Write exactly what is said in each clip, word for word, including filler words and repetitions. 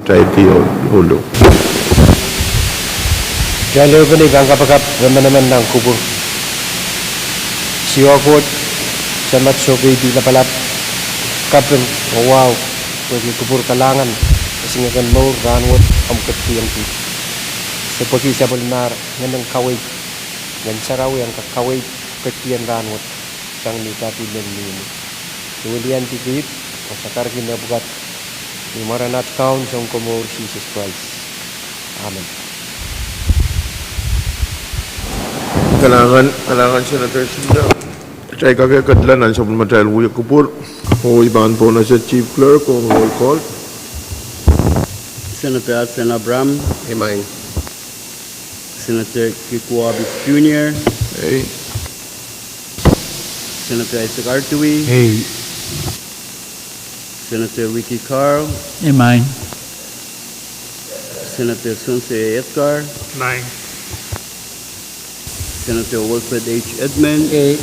Taidi olo. Kitail ehupene pahn kapakap emenemen nan kupwur. Siohwa Koht, Samat Sohpeidi Lapalap, kaping oh wahu pwehki kupwur kalahngan, esingek en mour rahnwet omw ketikihong kiht. Se pwehki sapwellimahr Ngehn en kaweid, Ngehn Sarawi en kak kaweid ketikihong rahnwet sang ni dahkot me mihmi. Ni wiliandi kiht oh sakarki mehpwukat, ni mwaren at Kaun Sounkomour Sises Krais. Amen. Kalahngan, kalahngan Senator Shinda. Kitail kak ketla nan sapwellimatail wia kupwur. Oh I pahn pohnese Chief Clerk ong roll call. Senator Hudson Abraham. Emenemen. Senator Kikuoa Bus Junior. Ei. Senator Isaac Artui. Ei. Senator Ricky Carl. Emenemen. Senator Sonsoi Edgar. Emenemen. Senator Wilfred H. Edmund. Ei.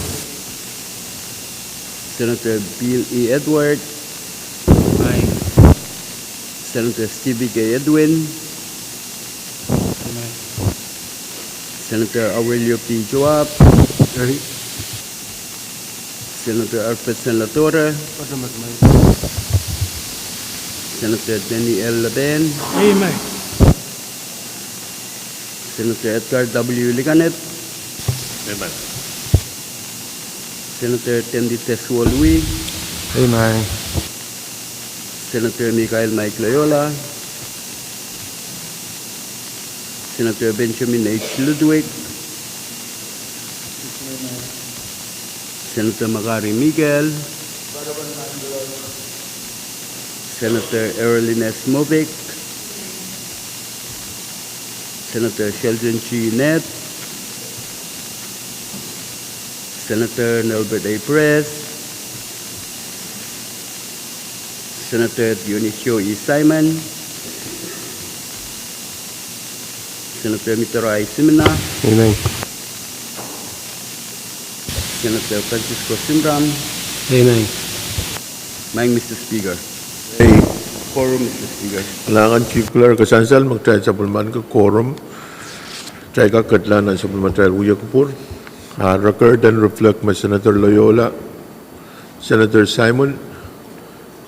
Senator Bill E. Edward. Emenemen. Senator Stevie K. Edwin. Emenemen. Senator Aurelio P. Joab. Ei. Senator Alfred Senlatore. Emenemen. Senator Danny L. Laben. Emenemen. Senator Edgar W. Liganet. Emenemen. Senator Tendi Teswolwi. Emenemen. Senator Michael Mike Loyola. Senator Benjamin H. Ludwig. Senator Makari Mikel. Senator Erlines Mobik. Senator Sheldon G. Ned. Senator Nelbert A. Press. Senator Dionisio E. Simon. Senator Mitara I. Simina. Emenemen. Senator Francisco Simram. Emenemen. Maing Mister Speaker. Ei. Quorum, Mister Speaker. Kalahngan Chief Clerk. Sansal me kitail sapwellimaniki quorum, kitail kak ketla nan sapwellimatail wia kupwur. Ah, record en reflect me Senator Loyola, Senator Simon,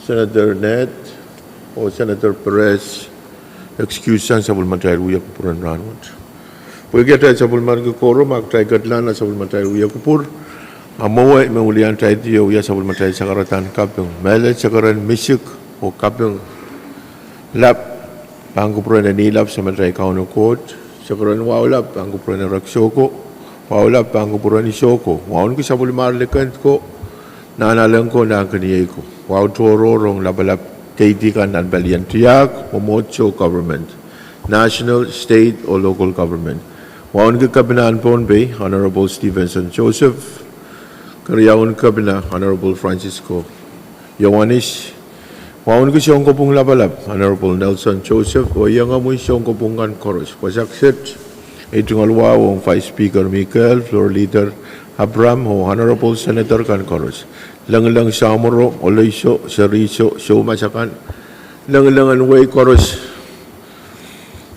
Senator Ned, oh Senator Perez excuse sang sapwellimatail wia kupwur en rahnwet. Pwehki atail sapwellimaniki quorum, ah kitail ketla nan sapwellimatail wia kupwur. Ah mwowe me wiliandi oh wia sapwellimatail sakaradahn kaping. Mehlel sakaren misik oh kaping lap pahn kupwuren Enihlap Samatail Kauno Koht. Sakaren wahu lap pahn kupwuren Erek Soko. Wahu lap pahn kupwuren Isoko. Wauneki sapwellimahr Likend ko, Nahnalek ko, Nahnkeniei ko. Wahu tohrohr ong lapalap deidi kan nan palien tiahk, mwomwohdiso government, national, state oh local government. Wauneki Kepina en Pohnpei, Honorable Stevenson Joseph. Keriaun Kepina, Honorable Francisco Ioanis. Wauneki Sounkopwung Lapalap, Honorable Nelson Joseph, oh iengomwi Sounkopwung kan koaros. Wasa kiset, ei tungoal wahu ong Vice Speaker Mikel, Floor Leader Abraham, oh Honorable Senator kan koaros. Lengileng, Samworo, Oleiso, Seriso, Soumas akan. Lengileng en wehi koaros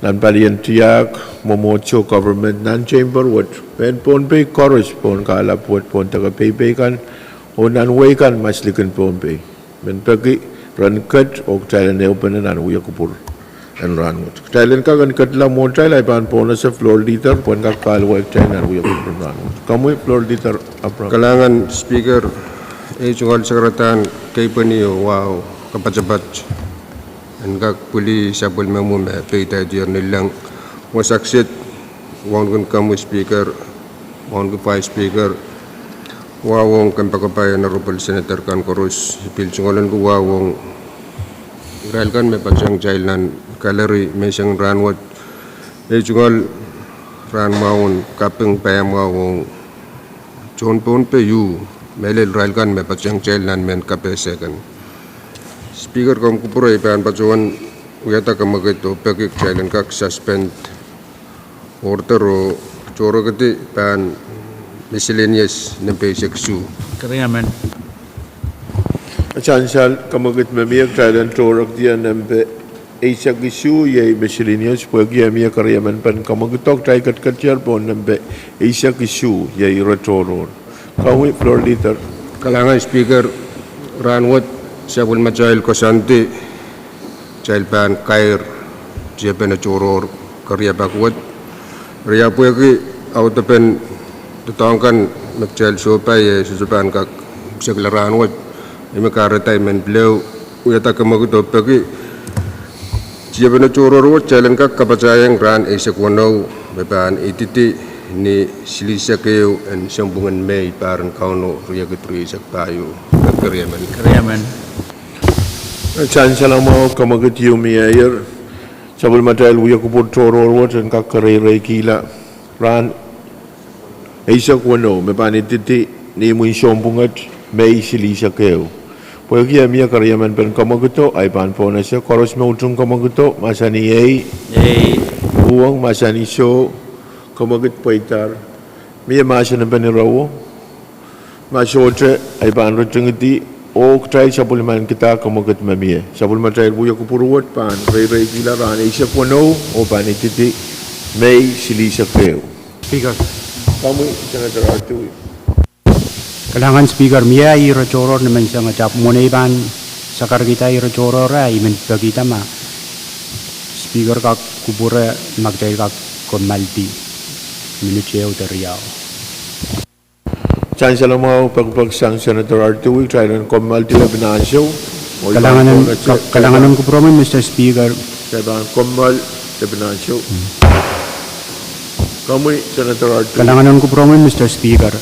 nan palien tiahk, mwomwohdiso government, nan chamber wet, mehn Pohnpei koaros, pohn kahlap wet, pohn deke peipei kan, oh nan wehi kan, mas likin Pohnpei. Mehn peki, ren ket, oh kitail en ehupene nan wia kupwur en rahnwet. Kitail en kak en ketla mwohtail, ah I pahn pohnese Floor Leader pwehn kak kahluwa kitail nan wia kupwur en rahnwet. Komwi Floor Leader Abraham. Kalahngan Speaker, ei tungoal sakaradahn keipweni oh wahu kapatapat en kak pwili sapwellimomwi me peidaidier ni leng. Wasa kiset, wauneki komwi Speaker, wauneki Vice Speaker, wahu ong kompoakepahi Honorable Senator kan koaros. I pil tungoal wahu ong irail kan me patehng kitail nan gallery menseng rahnwet. Ei tungoal rahn mwahu en kaping paiamwahu ong tohn Pohnpei, mehlel irail kan me patehng kitail nan mehn kapehse kan. Speaker, komw kupwure, I pahn patohwan wiahda kamwekid oh peki kitail en kak suspend order oh tohrekidi pahn miscellaneous nempe eisek isuh. Keriamen. Sansal, kamwekid me mie, kitail en tohrekidi nempe eisek isuh iei me silihsek, pwehki e mie keriemen pen kamwekid, kitail ketiketier pohn nempe eisek isuh iei ire tohrohr. Komwi Floor Leader. Kalahngan Speaker, rahnwet sapwellimatail koasoandi, kitail pahn kair tiepene tohrohr keriapak wet. Eri pwehki audepen doadoahk kan me kitail sohpai, e sohte pahn kak sekla rahnwet, I men kahrehda I men pil wiahda kamwekid oh peki tiepene tohrohr wet kitail en kak kapatahieng rahn eisek weneu me pahn ididi ni silihsek ehu en sounpwungen Mei, pahr en Kauno riekid rieisek pahieu. Keriemen. Sang salamwahu, kamwekid ieu mie ier. Sapwellimatail wia kupwur tohrohr wet en kak kereireikihla rahn eisek weneu me pahn ididi ni imwin sounpwunget Mei silihsek ehu. Pwehki e mie keriemen pen kamwekido, ahi pahn pohnese. Koaros me utung kamwekido, mahsanih ei. Uhwong, mahsanih soh. Kamwekid pweidahr. Mie mahsen en pen ire wet? Ma sohte, ahi pahn ritingidi oh kitail sapwellimanikihda kamwekid me mie. Sapwellimatail wia kupwur wet pahn reireikihla rahn eisek weneu oh pahn ididi Mei silihsek ehu. Speaker. Komwi Senator Artui. Kalahngan Speaker, mie ire tohrohr ni menseng, ahpw mwohn ei pahn sakarkihda ire tohrohr, I men pekihda ma Speaker kak kupwure ma kitail kak kommoaldi minit ehu de riau. Sang salamwahu, pekipek sang Senator Artui, kitail en kommoaldi lepin ansou. Kalahngan en kupwuromwi, Mister Speaker. Kitail pahn kommoal lepin ansou. Komwi Senator Artui. Kalahngan en kupwuromwi, Mister Speaker.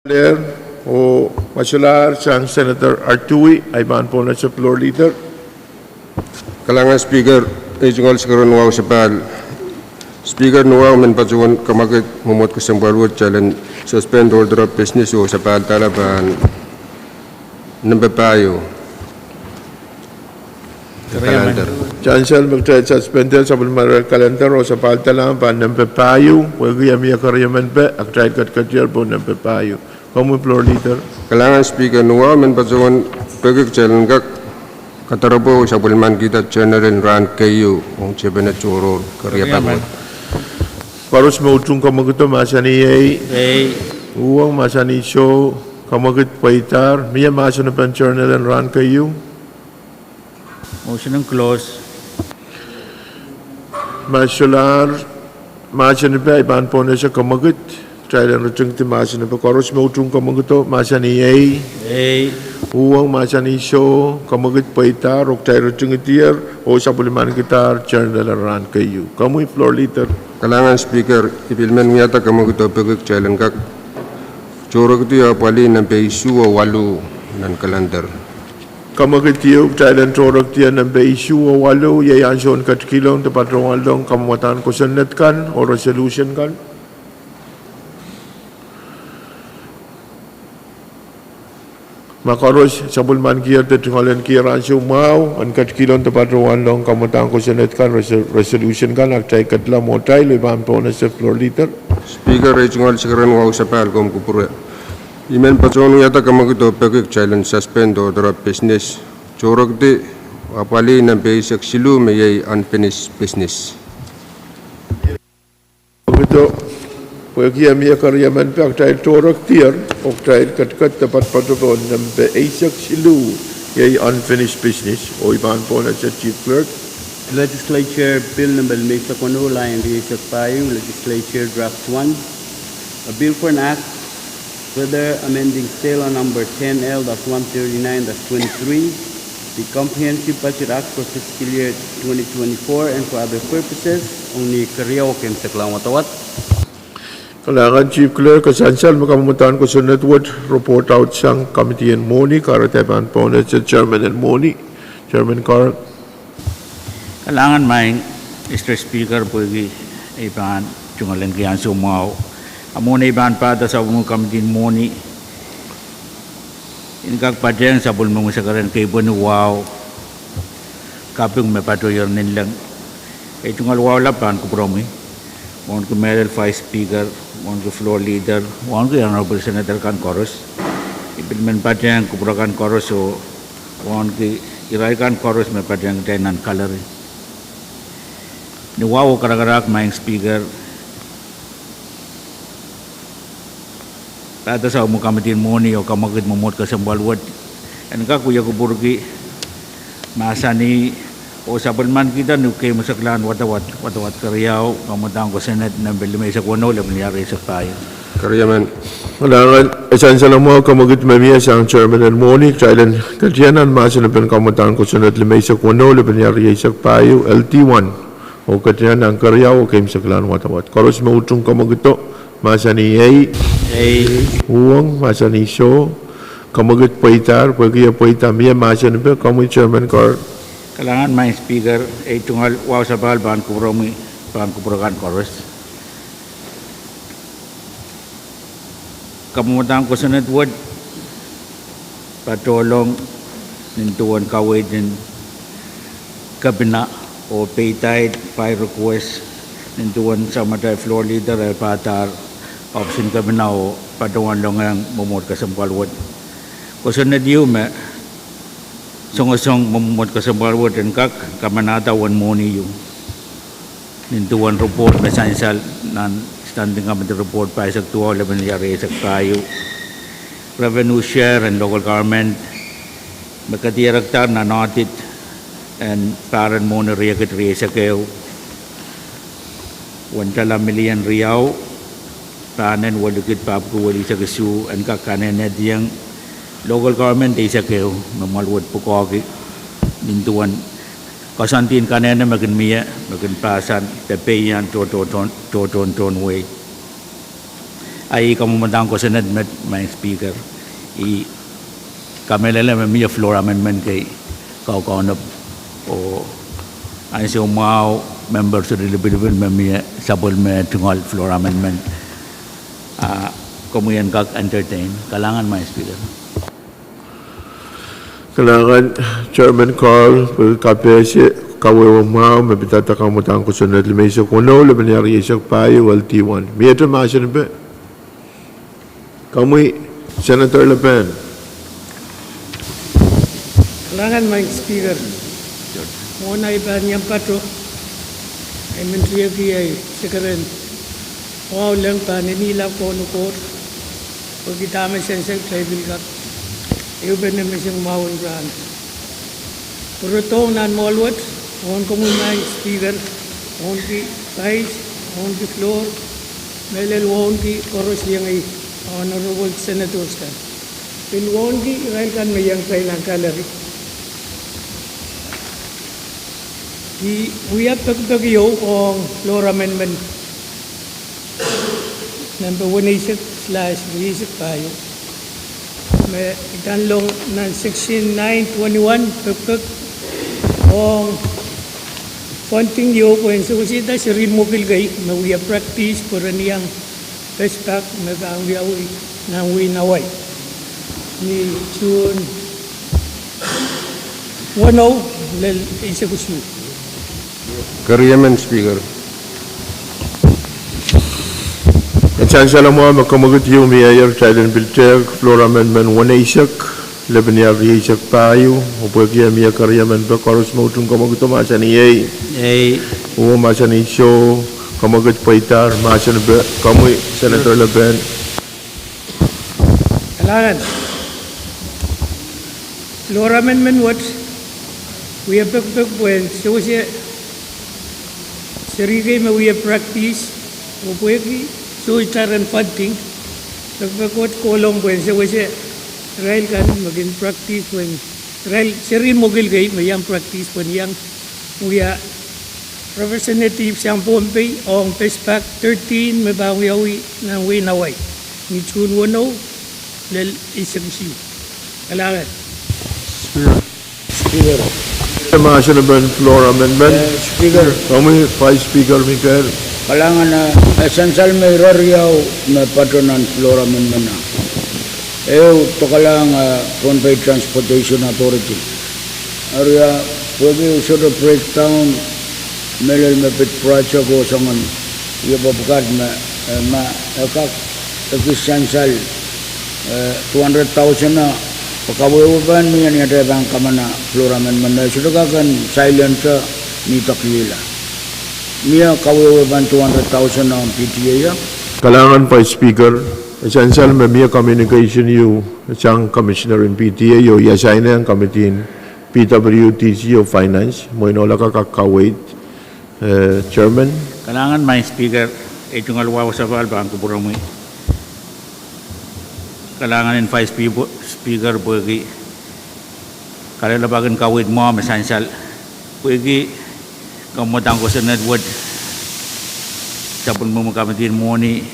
Ler, oh ma solahr sang Senator Artui, I pahn pwonehdi Floor Leader. Kalahngan Speaker, ei tungoal sakaradahn wahu sapahl. Speaker, ni wahu men patohwan kamwakid mwomwohd kesempwal wet kitail en suspend order of business oh sapahl dahla pahn nempe pahieu. Calendar. Sansal me kitail suspend-er sapwellimarail calendar oh sapahl dahla pahn nempe pahieu, pwehki e mie keriemen pe, a kitail ketiketier pohn nempe pahieu. Komwi Floor Leader. Kalahngan Speaker, ni wahu men patohwan peki kitail en kak kadaropoh sapwellimankihda journal en rahn keieu ong tepene tohrohr keriapamwet. Koaros me utung kamwakido mahsanih ei. Uhwong mahsanih soh, kamwakid pweidahr. Mie mahsen en journal en rahn keieu? Motion en close. Ma solahr mahsen en, I pahn pwonehdi kamwakid, kitail en ritingdi mahsen en. Koaros me utung kamwakido mahsanih ei. Uhwong mahsanih soh, kamwakid pweidahr, oh kitail ritingdier oh sapwellimankidahr journal en rahn keieu. Komwi Floor Leader. Kalahngan Speaker, I pil men wiahda kamwakid oh peki kitail en kak tohrekdi apwalih nempe isuh oh waluh nan calendar. Kamwakid ieu kitail en tohrekdier nempe isuh oh waluh, iei ansoun ketikihong de patohwanlong kamwadahn kosonned kan oh resolution kan. Ma koaros sapwellimankier de tungoalenkier ansou mwahu en ketikihong de patohwanlong kamwadahn kosonned kan, res-, resolution kan, a kitail ketilong mwohtail, I pahn pwonehdi Floor Leader. Speaker, ei tungoal sakaradahn wahu sapahl komw kupwure. I men patohwan wiahda kamwakid oh peki kitail en suspend order of business, tohrekdi apwalih nempe eisek siluh me iei unfinished business. Pwehki e mie keriemen pe, a kitail tohrekdier oh kitail ketiket de patopato pohn nempe eisek siluh, iei unfinished business, oh I pahn pwonehdi Chief Clerk. Legislature Bill nempe limeisek weneu, lain rieisek pahieu, Legislature Draft one, a bill for an act further amending sale law number ten L dash one thirty-nine dash twenty-three, the Comprehensive Budget Act for fiscal year twenty twenty-four and for other purposes, ong ni keriau oh keimwseklahn wadawad. Kalahngan Chief Clerk, e sansal me kamwadahn kosonned wet report out sang Committee en Mwohni, kahrehda I pahn pwonehdi Chairman en Mwohni, Chairman Carl. Kalahngan maing Mister Speaker, pwehki I pahn tungoalenki ansou mwahu. A mwohn ei pahn pahda sapwellimomwi Committee en Mwohni, I en kak patehng sapwellimomwi sakaradahn kei pwehn wahu kaping me patohier ninleng. Ei tungoal wahu lap pahn kupwuromwi. Wauneki mehlel Vice Speaker, wauneki Floor Leader, wauneki Honorable Senator kan koaros. I pil men patehng kupwure kan koaros oh wauneki irail kan koaros me patehng kitail nan gallery. Ni wahu oh karakarahk, maing Speaker, pahda sapwellimomwi Committee en Mwohni oh kamwakid mwomwohd kesempwal wet en kak wia kupwurki mahsanih oh sapwellimankihda ni keimwseklahn wadawad, wadawad keriau, kamwadahn kosonned nempe limeisek weneu, lepin riau rieisek pahieu. Kalahngan, e sansal mwahu kamwakid me mie sang Chairman en Mwohni, kitail en ketiana mahsen en kamwadahn kosonned limeisek weneu, lepin riau rieisek pahieu, L D one, oh ketiana nan keriau oh keimwseklahn wadawad. Koaros me utung kamwakido mahsanih ei. Uhwong mahsanih soh, kamwakid pweidahr, pwehki e pweida. Mie mahsen en, komwi Chairman Carl. Kalahngan maing Speaker, ei tungoal wahu sapahl pahn kupwuromwi, pahn kupwure kan koaros. Kamwadahn kosonned wet patohlong nin duwen kaweid en kepina oh peidaid pai request nin duwen samatail Floor Leader, eh, pahdahr ohpis en kepina oh patohwanlongehng mwomwohd kesempwal wet. Kosonned ieu me songosong mwomwohd kesempwal wet en kak kamanahda uwen mwohni ieu. Nin duwen report me sansal nan Standing Committee Report pahisek duwau, lepin riau rieisek pahieu, revenue share en local government me kedirekdahr nan audit en pahr en mwohni riekid rieisek ehu, wen tala milion riau, pahnen welikid papku welihsek isuh, en kak kanehnehdiong local government eisek ehu me mwahl wet pwukoahki nin duwen koasoandi en kanehne me kin mie, me kin pahsan de peian tohtohn, tohtohn tohn wehi. Ahi kamwadang kosonned met, Madam Speaker, I kamehlele me mie floor amendment kei kaukaunop oh ansou mwahu members sohte lipilipil me mie sapwellime tungoal floor amendment, ah, komwi en kak entertain. Kalahngan, Madam Speaker. Kalahngan, Chairman Carl, pwe kapehse kawehwe mwahu me pidada kamwadang kosonned limeisek weneu, lepin ieu rieisek pahieu, L D one. Miehte mahsenipe? Komwi, Senator Lepen. Kalahngan, Madam Speaker. Mwohn ahi pahn iang patoh, I men riekid ahi sekeren wahu leng pahn eni lap kohn koht, pwehki dahme sansal kitail pil kak ehupene menseng mwahu en rahn. Pwurodohng nan mwoahl wet, wauneki Madam Speaker, wauneki Vice, wauneki floor, mehlel wauneki koaros iengei, Honorable Senators kan. Pil wauneki irail kan me iang kitail nan gallery. I wia pekipek ieu ong floor amendment nempe weneisek slash rieisek pahieu. Me I tanlong nan section nine twenty-one pekipek ong funding ieu pwehn sewesehda serihn mwekid kei me wia practice pwe ren iang PESPAC me pahn wiawi nan wehin Hawaii ni June weneu lel eisek isuh. Keriemen Speaker. E sansal mwahu me komwekid ieu mieier kitail en pil tehk floor amendment weneisek, lepin ieu rieisek pahieu, oh pwehki e mie keriemen pwe koaros me utung komwekid mahsanih ei. Ei. Oh mahsanih soh, komwekid pweidahr, mahsenipe, komwi, Senator Lepen. Kalahngan. Floor amendment wet wia pekipek pwehn sewese seri kei me wia practice, oh pwehki sohte ren funding, pekipek wet kohlong pwehn sewese irail kan me kin practice pwehn, irail serihn mwekid kei me iang practice pwehn iang wia representative sang Pohnpei ong PESPAC thirteen me pahn wiawi nan wehin Hawaii ni June weneu lel eisek isuh. Kalahngan. Speaker. Mahsenipen floor amendment. Eh, Speaker. Komwi Vice Speaker Mikel. Kalahngan, eh, e sansal me ire riau me patoh nan floor amendment ah. Ehu, pakalang, eh, Pohnpei Transportation Authority. Eri, eh, pwehki sohte breakdown mehlel me pid project oh soangen, I pahn pwukat me, eh, ma e kak ekis sansal, eh, two hundred thousand ah, pwe kawehwe pahn mie ni atail pahn kamana floor amendment, e sohte kak en silent ni dokiehla. Mie kawehwe pahn two hundred thousand ong P T A ah. Kalahngan Vice Speaker, e sansal me mie communication ieu sang Commissioner en P T A oh I assign ong committee en P W D C oh Finance, mwein ohlaka kak kaweid, eh, Chairman. Kalahngan Madam Speaker, ei tungoal wahu sapahl pahn kupwuromwi. Kalahngan en Vice Spe-, Speaker pwehki kalelapak en kaweid mwahu me sansal. Pwehki kamwadang kosonned wet, sapwellimomwi committee en mwohni,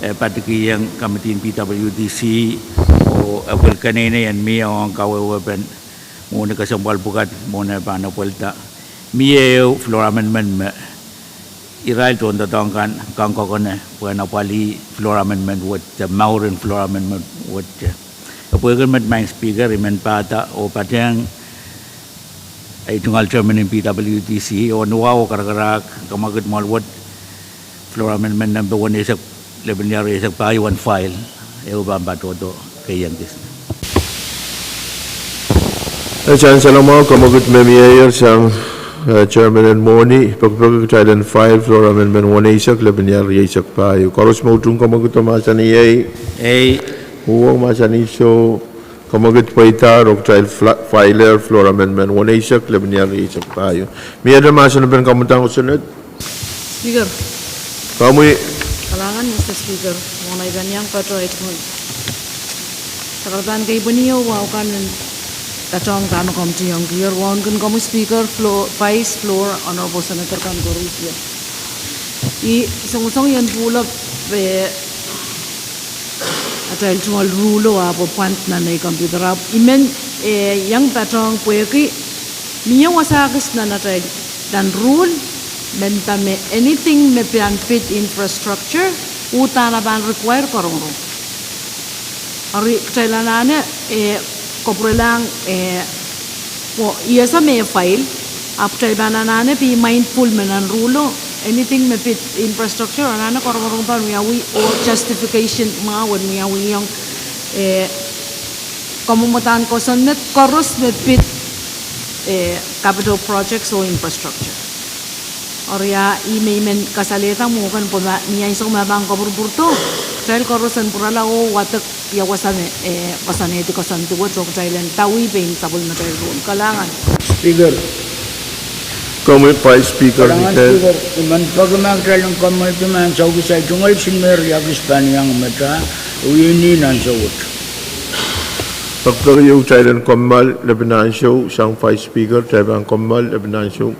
eh, padikihong committee en P W D C, oh e pil keneinei en mie ong kawehwepen mwohni kesempwal pwukat mwohn e pahn apwalda. Mie ehu floor amendment me irail tohndoadoahk kan kak kokone pwehn apwalih floor amendment wet, de mouren floor amendment wet. E pwehki met Madam Speaker, I men pahda oh patehng ei tungoal Chairman en P W D C oh nowahu oh karakarahk, kamwekid mwoahl wet, floor amendment nempe weneisek, lepin ieu rieisek pahieu en file, ehu pahn patohdo keiong kis. E sansal mwahu, kamwekid me mieier sang, eh, Chairman en mwohni, pekipeki kitail en file floor amendment weneisek, lepin ieu rieisek pahieu. Koaros me utung kamwekid mahsanih ei. Ei. Uhwong mahsanih soh, kamwekid pweidahr oh kitail fla-, fileer floor amendment weneisek, lepin ieu rieisek pahieu. Miehte mahsenipen kamwadang kosonned? Speaker. Komwi. Kalahngan Mister Speaker, mwohn ahi pahn iang patoh ahi tungoal sakarada kei pwehn iang wahu kan en patohng dahme komw iang kihong, wauneki komwi Speaker, floor, Vice, floor, Honorable Senator kan koaros. I songosong ien pwulop, eh, Atail tungoal ruhlo ahpw pwand nan ei computer ahpw I men, eh, iang patohng pwehki mie wasa kis nan atail, nan ruhl, men dahme anything me pahn pid infrastructure, uhdahn e pahn require karongarongo. Eri kitail anahne, eh, kapwurelahng, eh, pwe I ese me e file, ahpw kitail pahn anahne be mindful me nan ruhlo, anything me pid infrastructure, anahne karongarongo pahn wiawi, oh justification mwahu en wiawi iang, eh, kamwomwadahn kosonned koaros me pid, eh, capital projects oh infrastructure. Eri ih me I men kasalehda mwukan pwe ma, ni ansou me pahn kapwurpwurdo, kitail koaros en pwurala oh wadek ia wasa me, eh, koasoanehdi koasoandi wet oh kitail en dawi pein sapwellimatail rohng. Kalahngan. Speaker. Komwi Vice Speaker. Kalahngan Speaker. I men peki ma kitail en kommoaldi me ansou kis ei tungoal Sinmer ia kis pahn iang mehta, oh ih ni ansou wet. Pekipeki ieu kitail en kommoal lepin ansou, sang Vice Speaker, kitail pahn kommoal lepin ansou.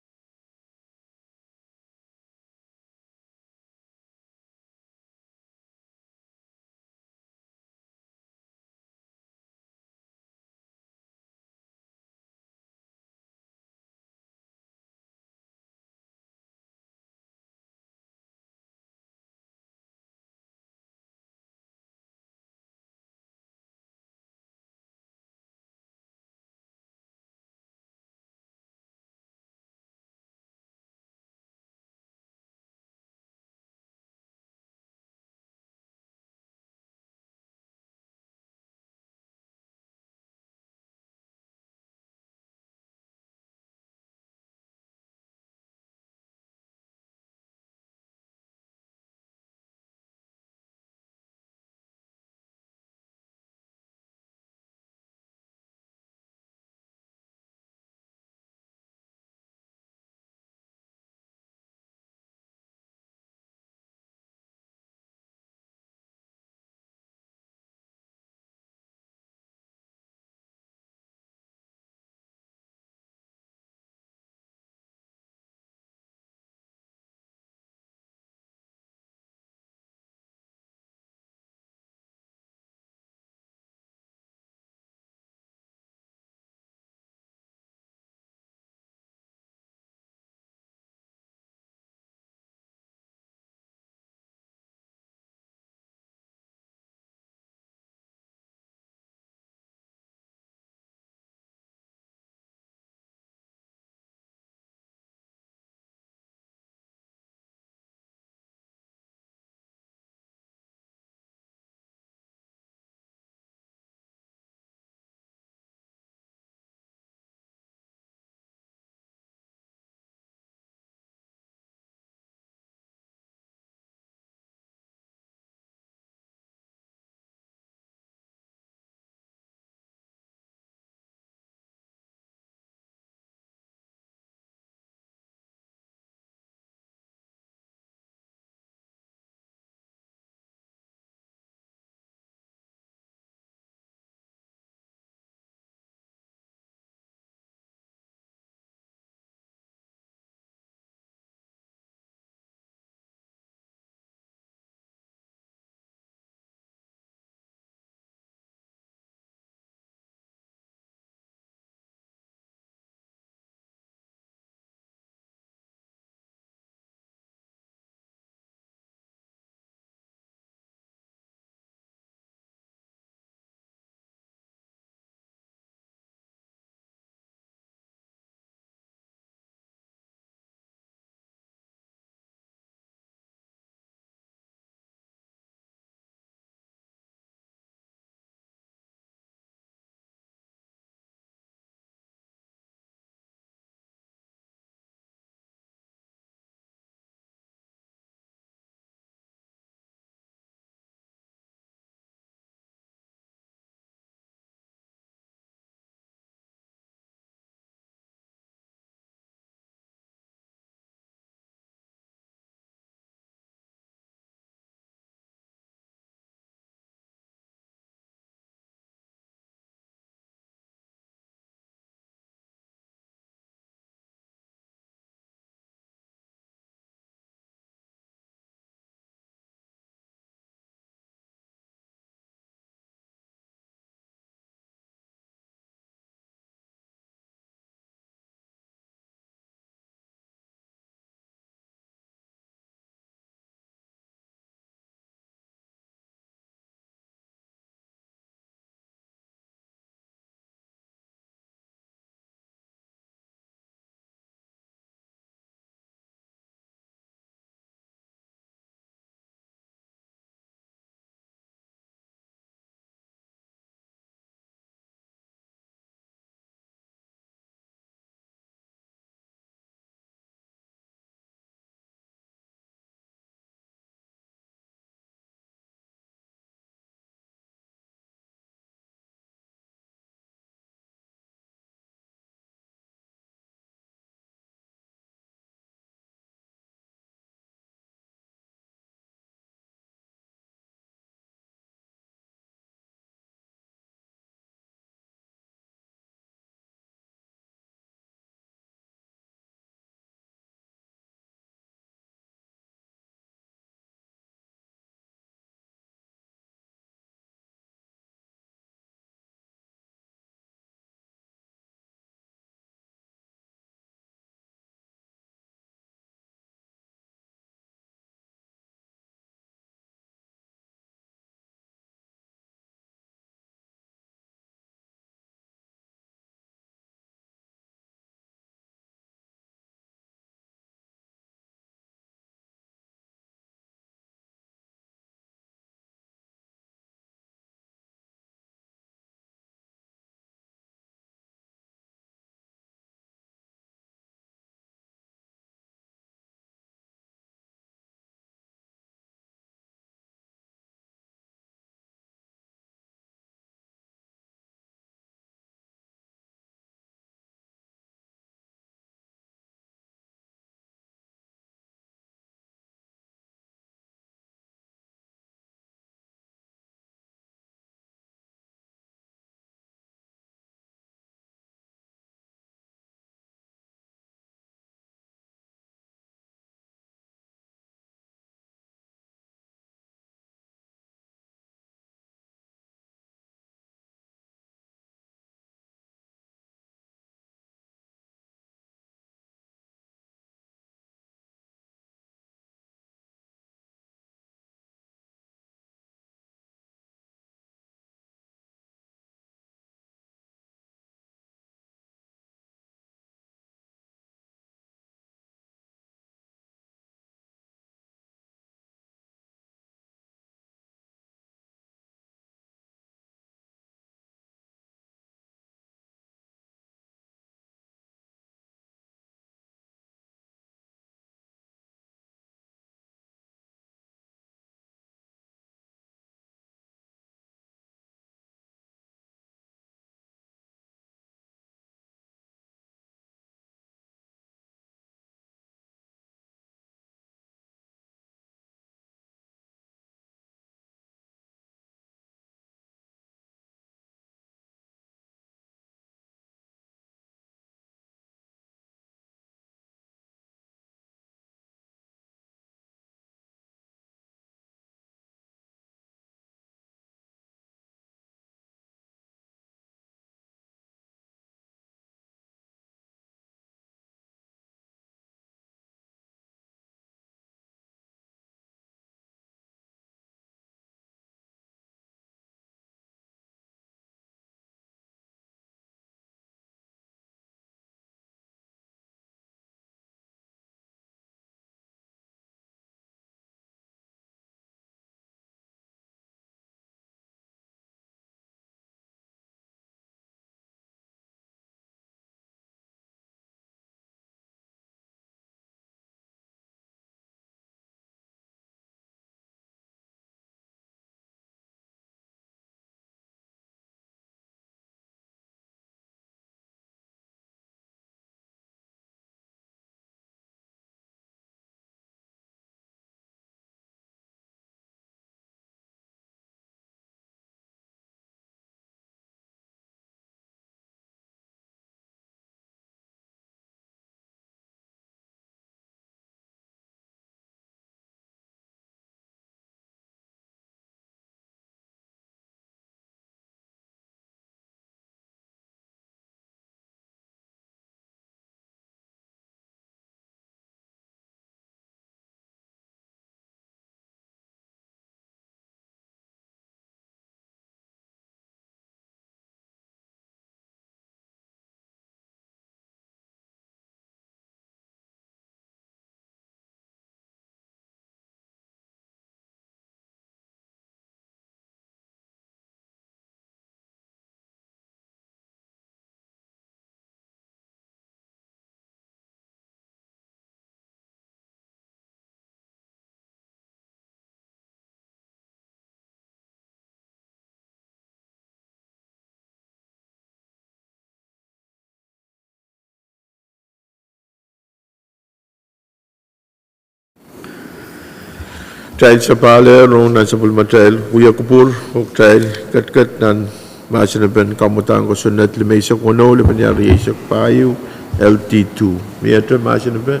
Kitail sapahl rong nan sapwellimatail wia kupwur, oh kitail ketiket nan mahsen en pein kamwadahn kosonned limeisek weneu, lepin ial rieisek pahieu, L T two. Miehte mahsen en pein,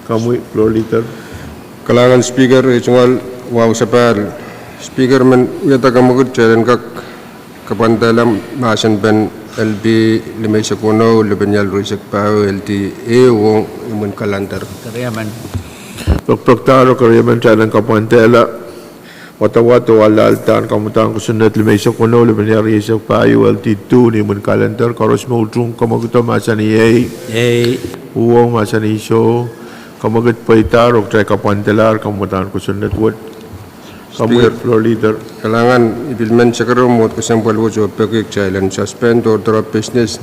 komwi Floor Leader. Kalahngan Speaker, eh, tungoal wahu sapahl. Speaker, men wiahda kamwekid kitail en kak kapwandehla mahsen en pein L P limeisek weneu, lepin ial rieisek pahieu, L T ehu, ong imwin kalender. Pekpekdahr oh keriemen kitail en kapwandehla wadawad oh alaldahn kamwadahn kosonned limeisek weneu, lepin ial rieisek pahieu, L T two, ni imwin kalender. Koaros me utung kamwekid o mahsanih ei. Ei. Uhwong mahsanih soh. Kamwekid pweidahr oh kitail kapwandehla kamwadahn kosonned wet. Komwi Speaker, Floor Leader. Kalahngan, I pil men sekeromwot kesempwal wet oh peki kitail en suspend order of business,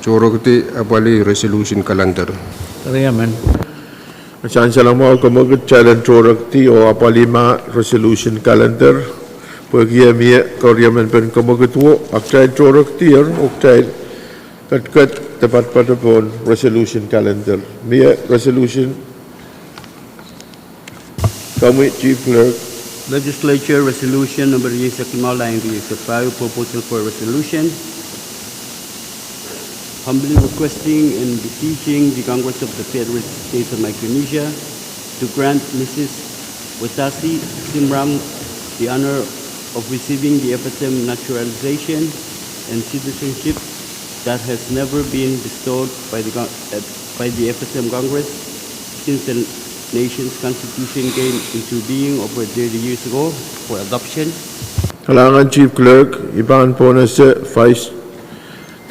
tohrekidi apwalih resolution calendar. Keriemen. Sansal mwahu, kamwekid kitail en tohrekidi oh apwalih mah resolution calendar. Pwehki eh mie keriemen pein kamwekid wo, a kitail tohrek dier, oh kitail ketiket de padapadahk pohn resolution calendar. Mie resolution. Komwi Chief Clerk. Legislature Resolution number rieisek limau, lain rieisek pahieu, proposal for resolution. Humbly requesting and beseeching the Congress of the Federated States of Micronesia to grant Missus Wetasi Simram the honor of receiving the F S M naturalization and citizenship that has never been bestowed by the, Con- uh, by the F S M Congress since the nation's constitution came into being over thirty years ago for adoption. Kalahngan Chief Clerk, I pahn pohnese Vice,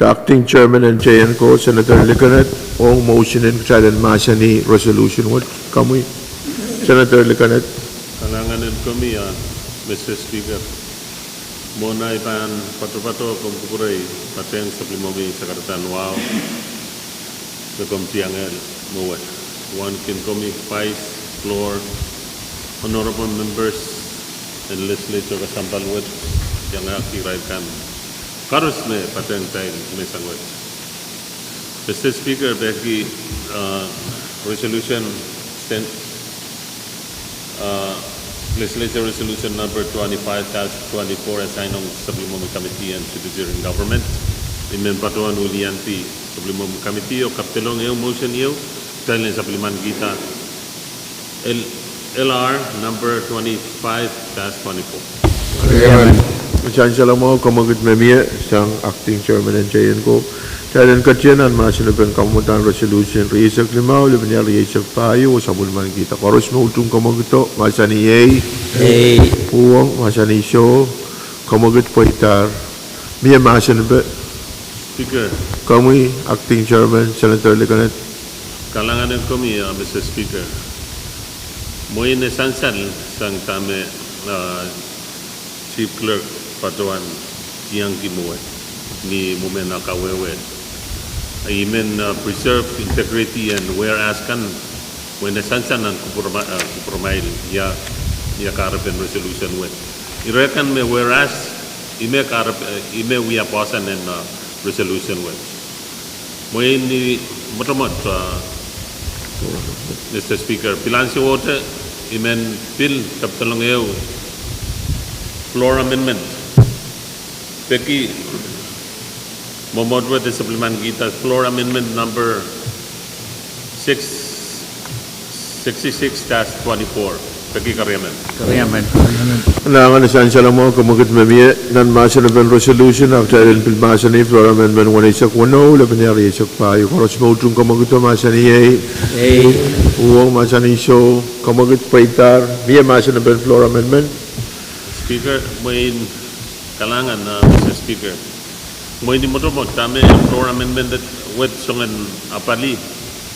the Acting Chairman en J N ko, Senator Likened, ong motion en kitail en mahsanih resolution wet. Komwi Senator Likened. Kalahngan en komwi, ah, Mister Speaker. Mwohn ei pahn patopato komw kupwure, patehng sapwellimomwi sakaradahn wahu me komw tiangehr mwo wet. Wauneki komwi Vice, Floor, Honorable Members en Legislature kesempwal wet, iangahki irail kan koaros me patehng kitail menseng wet. Mister Speaker, peki, uh, resolution sten- Uh, Legislature Resolution number twenty-five dash twenty-four, assign ong Supplementary Committee on Judiciary and Government. I men patohwan wiliandi Supplementary Committee oh kapedolong ehu motion ieu, kitail en supplement kihda L- LR number twenty-five dash twenty-four. Amen. Sansal mwahu, kamwekid me mie sang Acting Chairman en J N ko. Kitail en ketin nan mahsen en pein kamwadahn resolution rieisek limau, lepin ial rieisek pahieu, oh sapwellimanikihda. Koaros me utung kamwekido, mahsanih ei. Ei. Uhwong, mahsanih soh. Kamwekid pweidahr. Mie mahsen en pein. Speaker. Komwi Acting Chairman, Senator Likened. Kalahngan en komwi, uh, Mister Speaker. Mwein e sansal sang dahme, uh, Chief Clerk patohwan iangahki mwo wet ni mwomwen ah kawehwe. I men, uh, preserve integrity en whereas kan, mwein e sansal nan kupwurma- uh, kupwurmwail ia, ia kahrepen resolution wet. Ire kan me whereas, ih me kahrep- uh, ih me wia poahsoan en, uh, resolution wet. Mwein ni mwotomwot, uh, Mister Speaker, pil ansowohte I men pil kapedolong ehu floor amendment. Peki mwomwohdiso supplement kihda floor amendment number six, sixty-six dash twenty-four. Peki keriemen. Keriemen. Kalahngan, sansal mwahu, kamwekid me mie nan mahsen en pein resolution, a kitail en pil mahsanih floor amendment weneisek weneu, lepin ial rieisek pahieu. Koaros me utung kamwekido, mahsanih ei. Ei. Uhwong, mahsanih soh. Kamwekid pweidahr. Mie mahsen en pein floor amendment. Speaker, mwein kalahngan, uh, Mister Speaker. Mwein ni mwotomwot dahme floor amendment wet soangen apali,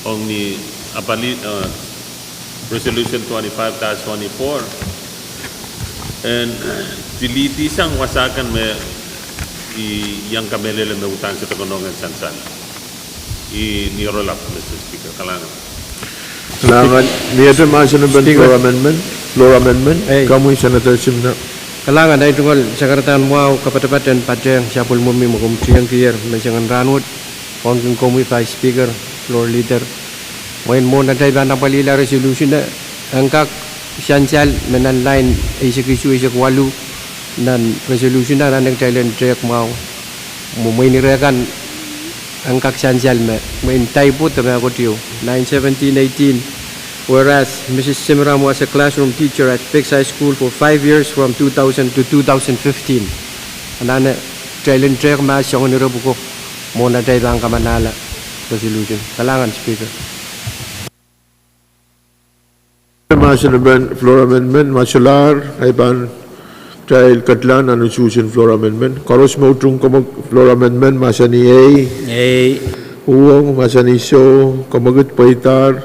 ong ni apali, uh, Resolution twenty-five dash twenty-four. En delete sang wasa kan me I iang kamehlele me uhdahn sohte konehng en sansal. I ni oaralap, Mister Speaker. Kalahngan. Kalahngan, miehte mahsen en pein Speaker. Floor amendment, floor amendment. Ei. Komwi Senator Simnap. Kalahngan, ei tungoal sakaradahn mwahu kapatapat en patehng sapwellimomwi me komw tiengkier menseng en rahnwet, wauneki komwi Vice Speaker, Floor Leader. Mwein mwohn atail pahn apwalihla resolution e, en kak sansal me nan lain eisek isuh, eisek waluh nan resolution anahne kitail en tehk mwahu. Mwein ire kan en kak sansal me mwein typo de me kotieu. Nine seventeen eighteen. Whereas Missus Simiram was a classroom teacher at Pex High School for five years from two thousand to two thousand fifteen. Anahne kitail en tehk mahs soangen ire pwuko mwohn atail pahn kamanahla resolution. Kalahngan Speaker. Mahsen en floor amendment, ma solahr, ahi pahn kitail ketlahng nan usuhsen floor amendment. Koaros me utung kamwekid floor amendment, mahsanih ei. Ei. Uhwong, mahsanih soh, kamwekid pweidahr.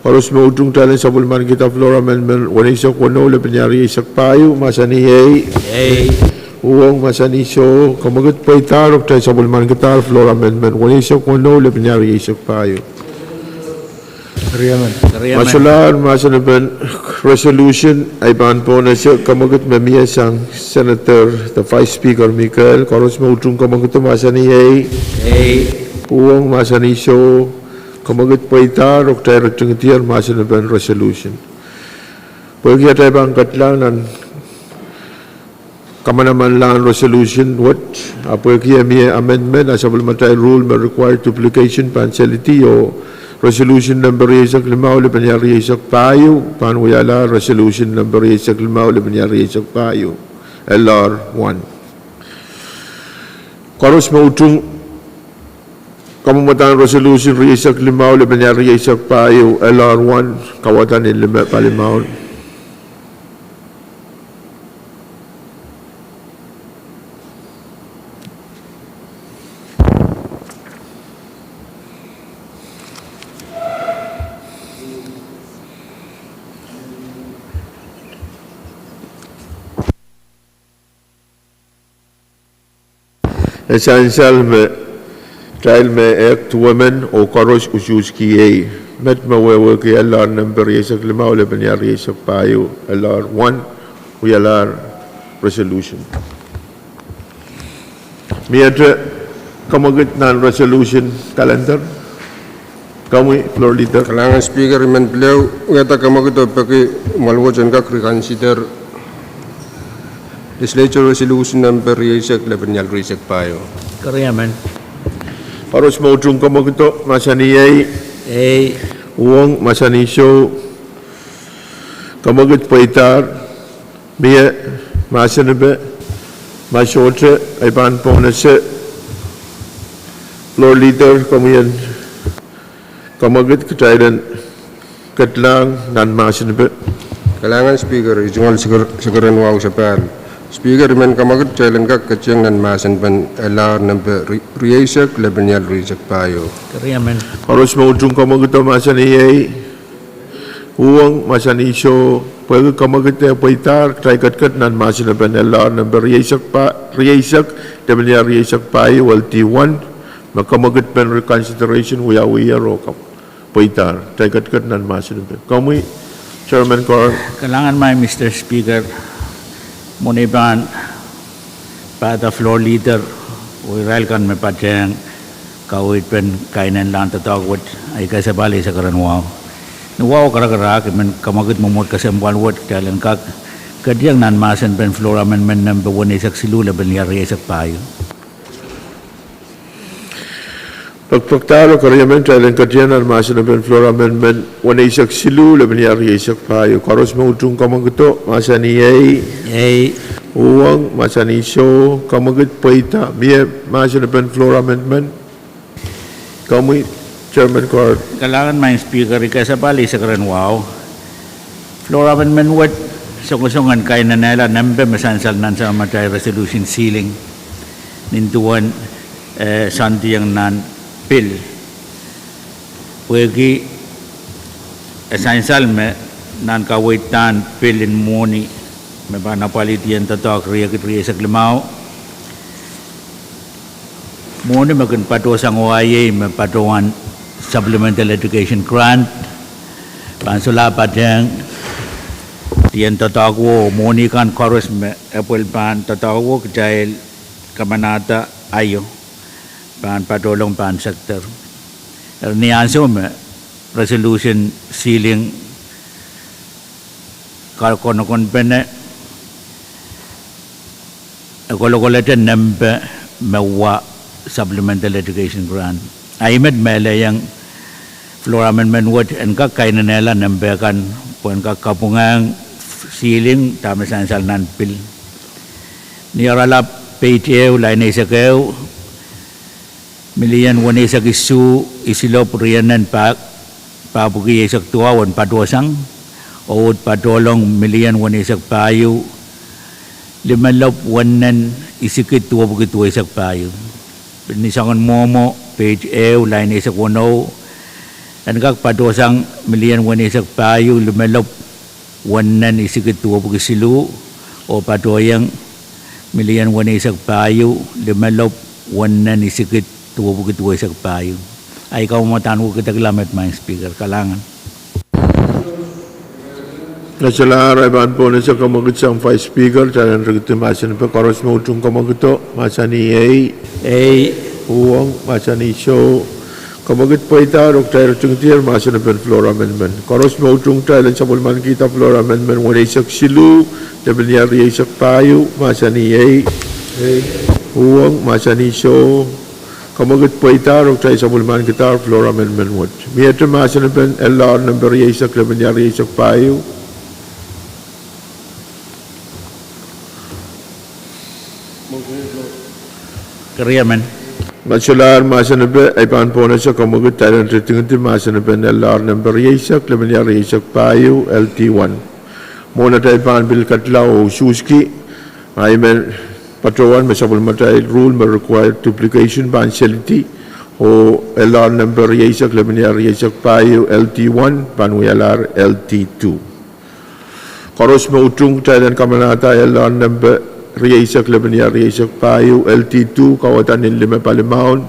Koaros me utung kitail en sapwellimanikihda floor amendment weneisek weneu, lepin iar rieisek pahieu, mahsanih ei. Ei. Uhwong, mahsanih soh, kamwekid pweidahr, oh kitail sapwellimanikihdahr floor amendment weneisek weneu, lepin iar rieisek pahieu. Agreement. Agreement. Ma solahr mahsen en resolution, ahi pahn pohnese kamwekid me mie sang Senator de Vice Speaker Mikael. Koaros me utung kamwekido mahsanih ei. Ei. Uhwong, mahsanih soh, kamwekid pweidahr, oh kitail ritingdier mahsen en resolution. Pwehki atail pahn ketlahng nan kamanamanlahn resolution wet, ahpw pwehki e mie amendment, a sapwellimatail rule me require duplication pahn selidi, oh resolution nempe rieisek limau, lepin iar rieisek pahieu, pahn wialahr resolution nempe rieisek limau, lepin iar rieisek pahieu, L R one. Koaros me utung kamwomwdahn resolution rieisek limau, lepin iar rieisek pahieu, L R one, kauwada ni lime palimaun. E sansal me kitail me ehk duwemen oh koaros usuhski ei. Met me wehwehki L R nempe rieisek limau, lepin iar rieisek pahieu, L R one, wialahr resolution. Miehte kamwekid nan resolution calendar? Komwi, Floor Leader. Kalahngan Speaker, I men pil wiahda kamwekido peki mwahl wet en kak reconsider Legislature Resolution nempe rieisek, lepin iar rieisek pahieu. Koaros me utung kamwekido, mahsanih ei. Ei. Uhwong, mahsanih soh, kamwekid pweidahr. Mie mahsenipe? Ma sohte, ahi pahn pohnese. Floor Leader, komwi en kamwekid kitail en ketlahng nan mahsenipe? Kalahngan Speaker, I tungoal seker-, sekerenwahu sapahl. Speaker, I men kamwekid kitail en kak ketieng nan mahsen pen L R nempe ri-, rieisek, lepin iar rieisek pahieu. Koaros me utung kamwekido mahsanih ei. Uhwong, mahsanih soh, pwehki kamwekid e pweidahr, kitail ketiket nan mahsen pen L R nempe rieisek pa-, rieisek, lepin iar rieisek pahieu, L T one, me kamwekid pen reconsideration wiawiher oh pweidahr. Kitail ketiket nan mahsenipe. Komwi, Chairman Carl. Kalahngan maing Mister Speaker, mwohn ei pahn pahda Floor Leader oh irail kan me patehng kaweid pen kainenlahn doadoahk wet, I kasapahl ei sekerenwahu. Ni wahu karakarahk, I men kamwekid mwomwohd kesempwal wet kitail en kak ketieng nan mahsen pen floor amendment nempe weneisek siluh, lepin iar rieisek pahieu. Pekpekdahr oh keriemen, kitail en ketieng nan mahsen pen floor amendment weneisek siluh, lepin iar rieisek pahieu. Koaros me utung kamwekido, mahsanih ei. Ei. Uhwong, mahsanih soh, kamwekid pweida. Mie mahsen pen floor amendment? Komwi, Chairman Carl. Kalahngan maing Speaker, I kasapahl ei sekerenwahu. Floor amendment wet songosong en kainenehla nempe me sansal nan samatail resolution ceiling nin duwen, eh, soandiong nan pil. Pwehki e sansal me nan kaweidahn pil en mwohni me pahn apwalih dihen doadoahk riekid rieisek limau, mwohni me kin patohsang oh iei me patohwan Supplemental Education Grant, pahn solahr patehng dihen doadoahk wo, mwohni kan koaros me epwel pahn doadoahk wo kitail kamanahda aio, pahn patohlong pahn sekder. Eri ni ansou me resolution ceiling kak konokonpene e kolokolete nempe me wa Supplemental Education Grant. Ahi met melehiong floor amendment wet en kak kainenehla nempe kan pwehn kak kapwungehng ceiling dahme sansal nan pil. Ni oaralap page ehu, lain eisek ehu, milion weneisek isuh, isilop rienen pah, pahpwiki eisek duwau en patohsang, oh uhd patohlong milion weneisek pahieu, limelop wennen isikid duwepwiki duweisek pahieu. Ni soangen mwomwo, page ehu, lain eisek weneu, en kak patohsang milion weneisek pahieu, limelop wennen isikid duwepwiki siluh, oh patohieng milion weneisek pahieu, limelop wennen isikid duwepwiki duweisek pahieu. Ahi kamwomwadahnwekidekla met, Madam Speaker. Kalahngan. Ngehi solahr, I pahn pohnese kamwekid sang Vice Speaker, kitail en rikidi mahsen pe. Koaros me utung kamwekido, mahsanih ei. Ei. Uhwong, mahsanih soh. Kamwekid pweidahr oh kitail ritingdier mahsen pen floor amendment. Koaros me utung, kitail en sapwellimanikihda floor amendment weneisek siluh, lepin iar rieisek pahieu, mahsanih ei. Uhwong, mahsanih soh. Kamwekid pweidahr oh kitail sapwellimanikidahr floor amendment wet. Miehte mahsen pen L R nempe rieisek, lepin iar rieisek pahieu. Ngehi solahr mahsen pe, I pahn pohnese kamwekid, kitail en ritingdi mahsen pen L R nempe rieisek, lepin iar rieisek pahieu, L T one. Mwohn atail pahn pil ketla oh usuhski, I men patohwan me sapwellimatail rule me require duplication pahn selidi, oh L R nempe rieisek, lepin iar rieisek pahieu, L T one, pahn wialahr L T two. Koaros me utung, kitail en kamanahda L R nempe rieisek, lepin iar rieisek pahieu, L T two, kauwada nin lime palimaun.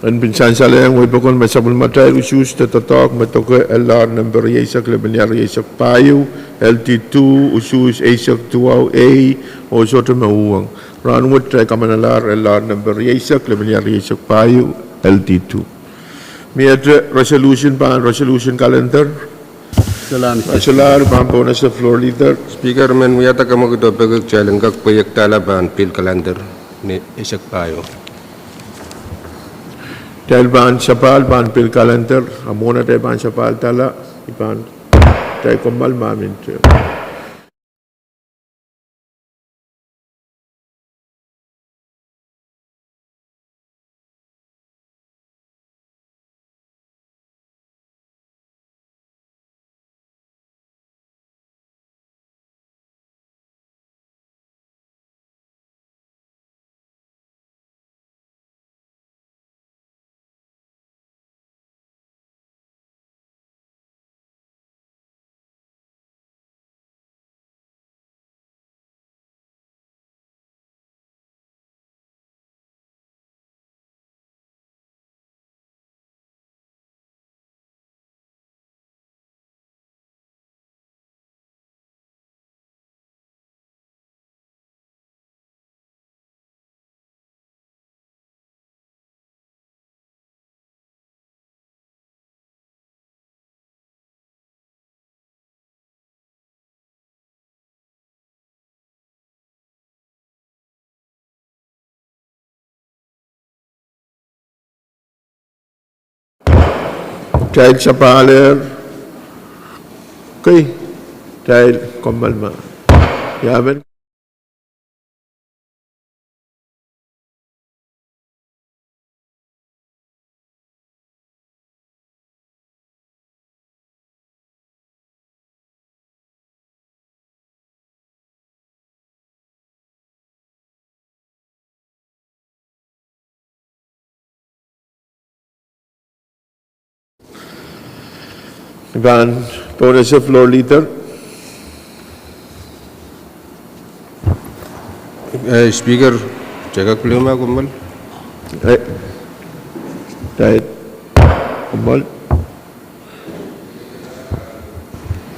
En pil sansalehng wehipokon me sapwellimatail usuhs de doadoahk me doke L R nempe rieisek, lepin iar rieisek pahieu, L T two, usuhs eisek duwau ei, oh sohte me uhwong. Rahnwet kitail kamanalahr L R nempe rieisek, lepin iar rieisek pahieu, L T two. Miehte resolution pahn resolution calendar. Ngehi solahr, I pahn pohnese floor leader. Speaker, I men wiahda kamwekido peki kitail en kak pweiekdahla pahn pil calendar ni eisek pahieu. Kitail pahn sapahl pahn pil calendar, a mwohn atail pahn sapahl dahla, I pahn, kitail kommoal ma minte. Kitail sapahl er. Okay. Kitail kommoal ma. Ia men. I pahn pohnese floor leader. Eh, Speaker, kitail kak pil kommoal. Eh, kitail kommoal.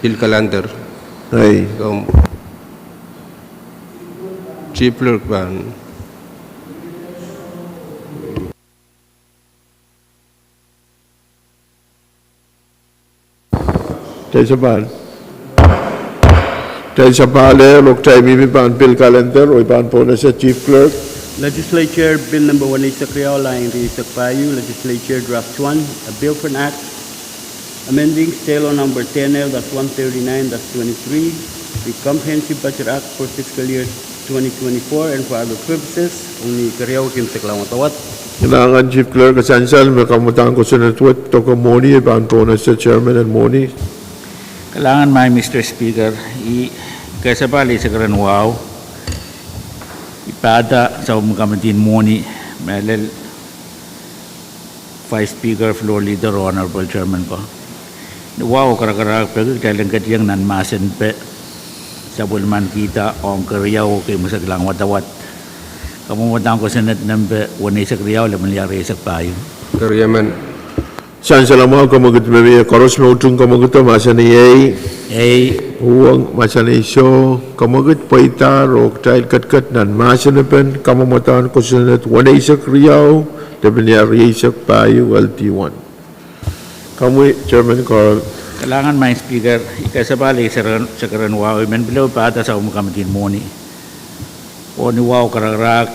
Bill Calendar. Ei. Kom, Chief Clerk pahn. Kitail sapahl. Kitail sapahl, eh, oh kitail mihmi pahn Bill Calendar, oh I pahn pohnese Chief Clerk. Legislature Bill number weneisek riau, lain rieisek pahieu, Legislature Draft One, a bill for an act amending State Law number ten L dash one thirty-nine dash twenty-three, the Comprehensive Budget Act for fiscal year twenty twenty-four and for other purposes, ong ni keriau kin sek lang wadawad. Kalahngan Chief Clerk, sansal me kamwadang kosonned wet, doke mwohni, I pahn pohnese Chairman en mwohni. Kalahngan maing Mister Speaker, I kasapahl eisek ren wahu, I pahda sapwellimen komiti en mwohni, mehlel Vice Speaker, Floor Leader, Honorable Chairman ko. Ni wahu karakarahk peki kitail en ketiong nan mahsen pe sapwellimankihda ong keriau oh kei mwesekla wadawad. Kamwadang kosonned nempe weneisek riau, lepin lih rieisek pahieu. Keriemen. Sansal mwahu, kamwekid me mie, koaros me utung kamwekido mahsanih ei. Ei. Uhwong mahsanih soh, kamwekid pweida oh kitail ketiket nan mahsen pen kamwadang kosonned weneisek riau, lepin lih rieisek pahieu, L D one. Komwi, Chairman Carl. Kalahngan maing Speaker, I kasapahl eisek ren wahu, I men pil pahda sapwellimen komiti en mwohni. Oh ni wahu karakarahk,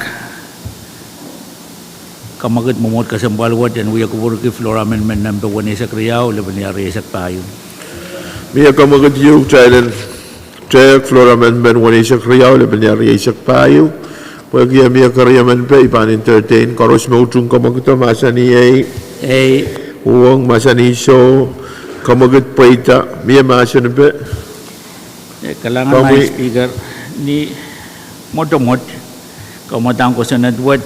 kamwekid mwomwohd kesempwal wet en wia kupwurki floor amendment nempe weneisek riau, lepin lih rieisek pahieu. Mie kamwekid ieu kitail en tehk floor amendment weneisek riau, lepin lih rieisek pahieu. Pwehki mie keriemen pe, I pahn entertain. Koaros me utung kamwekido mahsanih ei. Ei. Uhwong mahsanih soh, kamwekid pweida, mie mahsen pe. Eh, kalahngan maing Speaker, ni mwotomwot, kamwadang kosonned wet,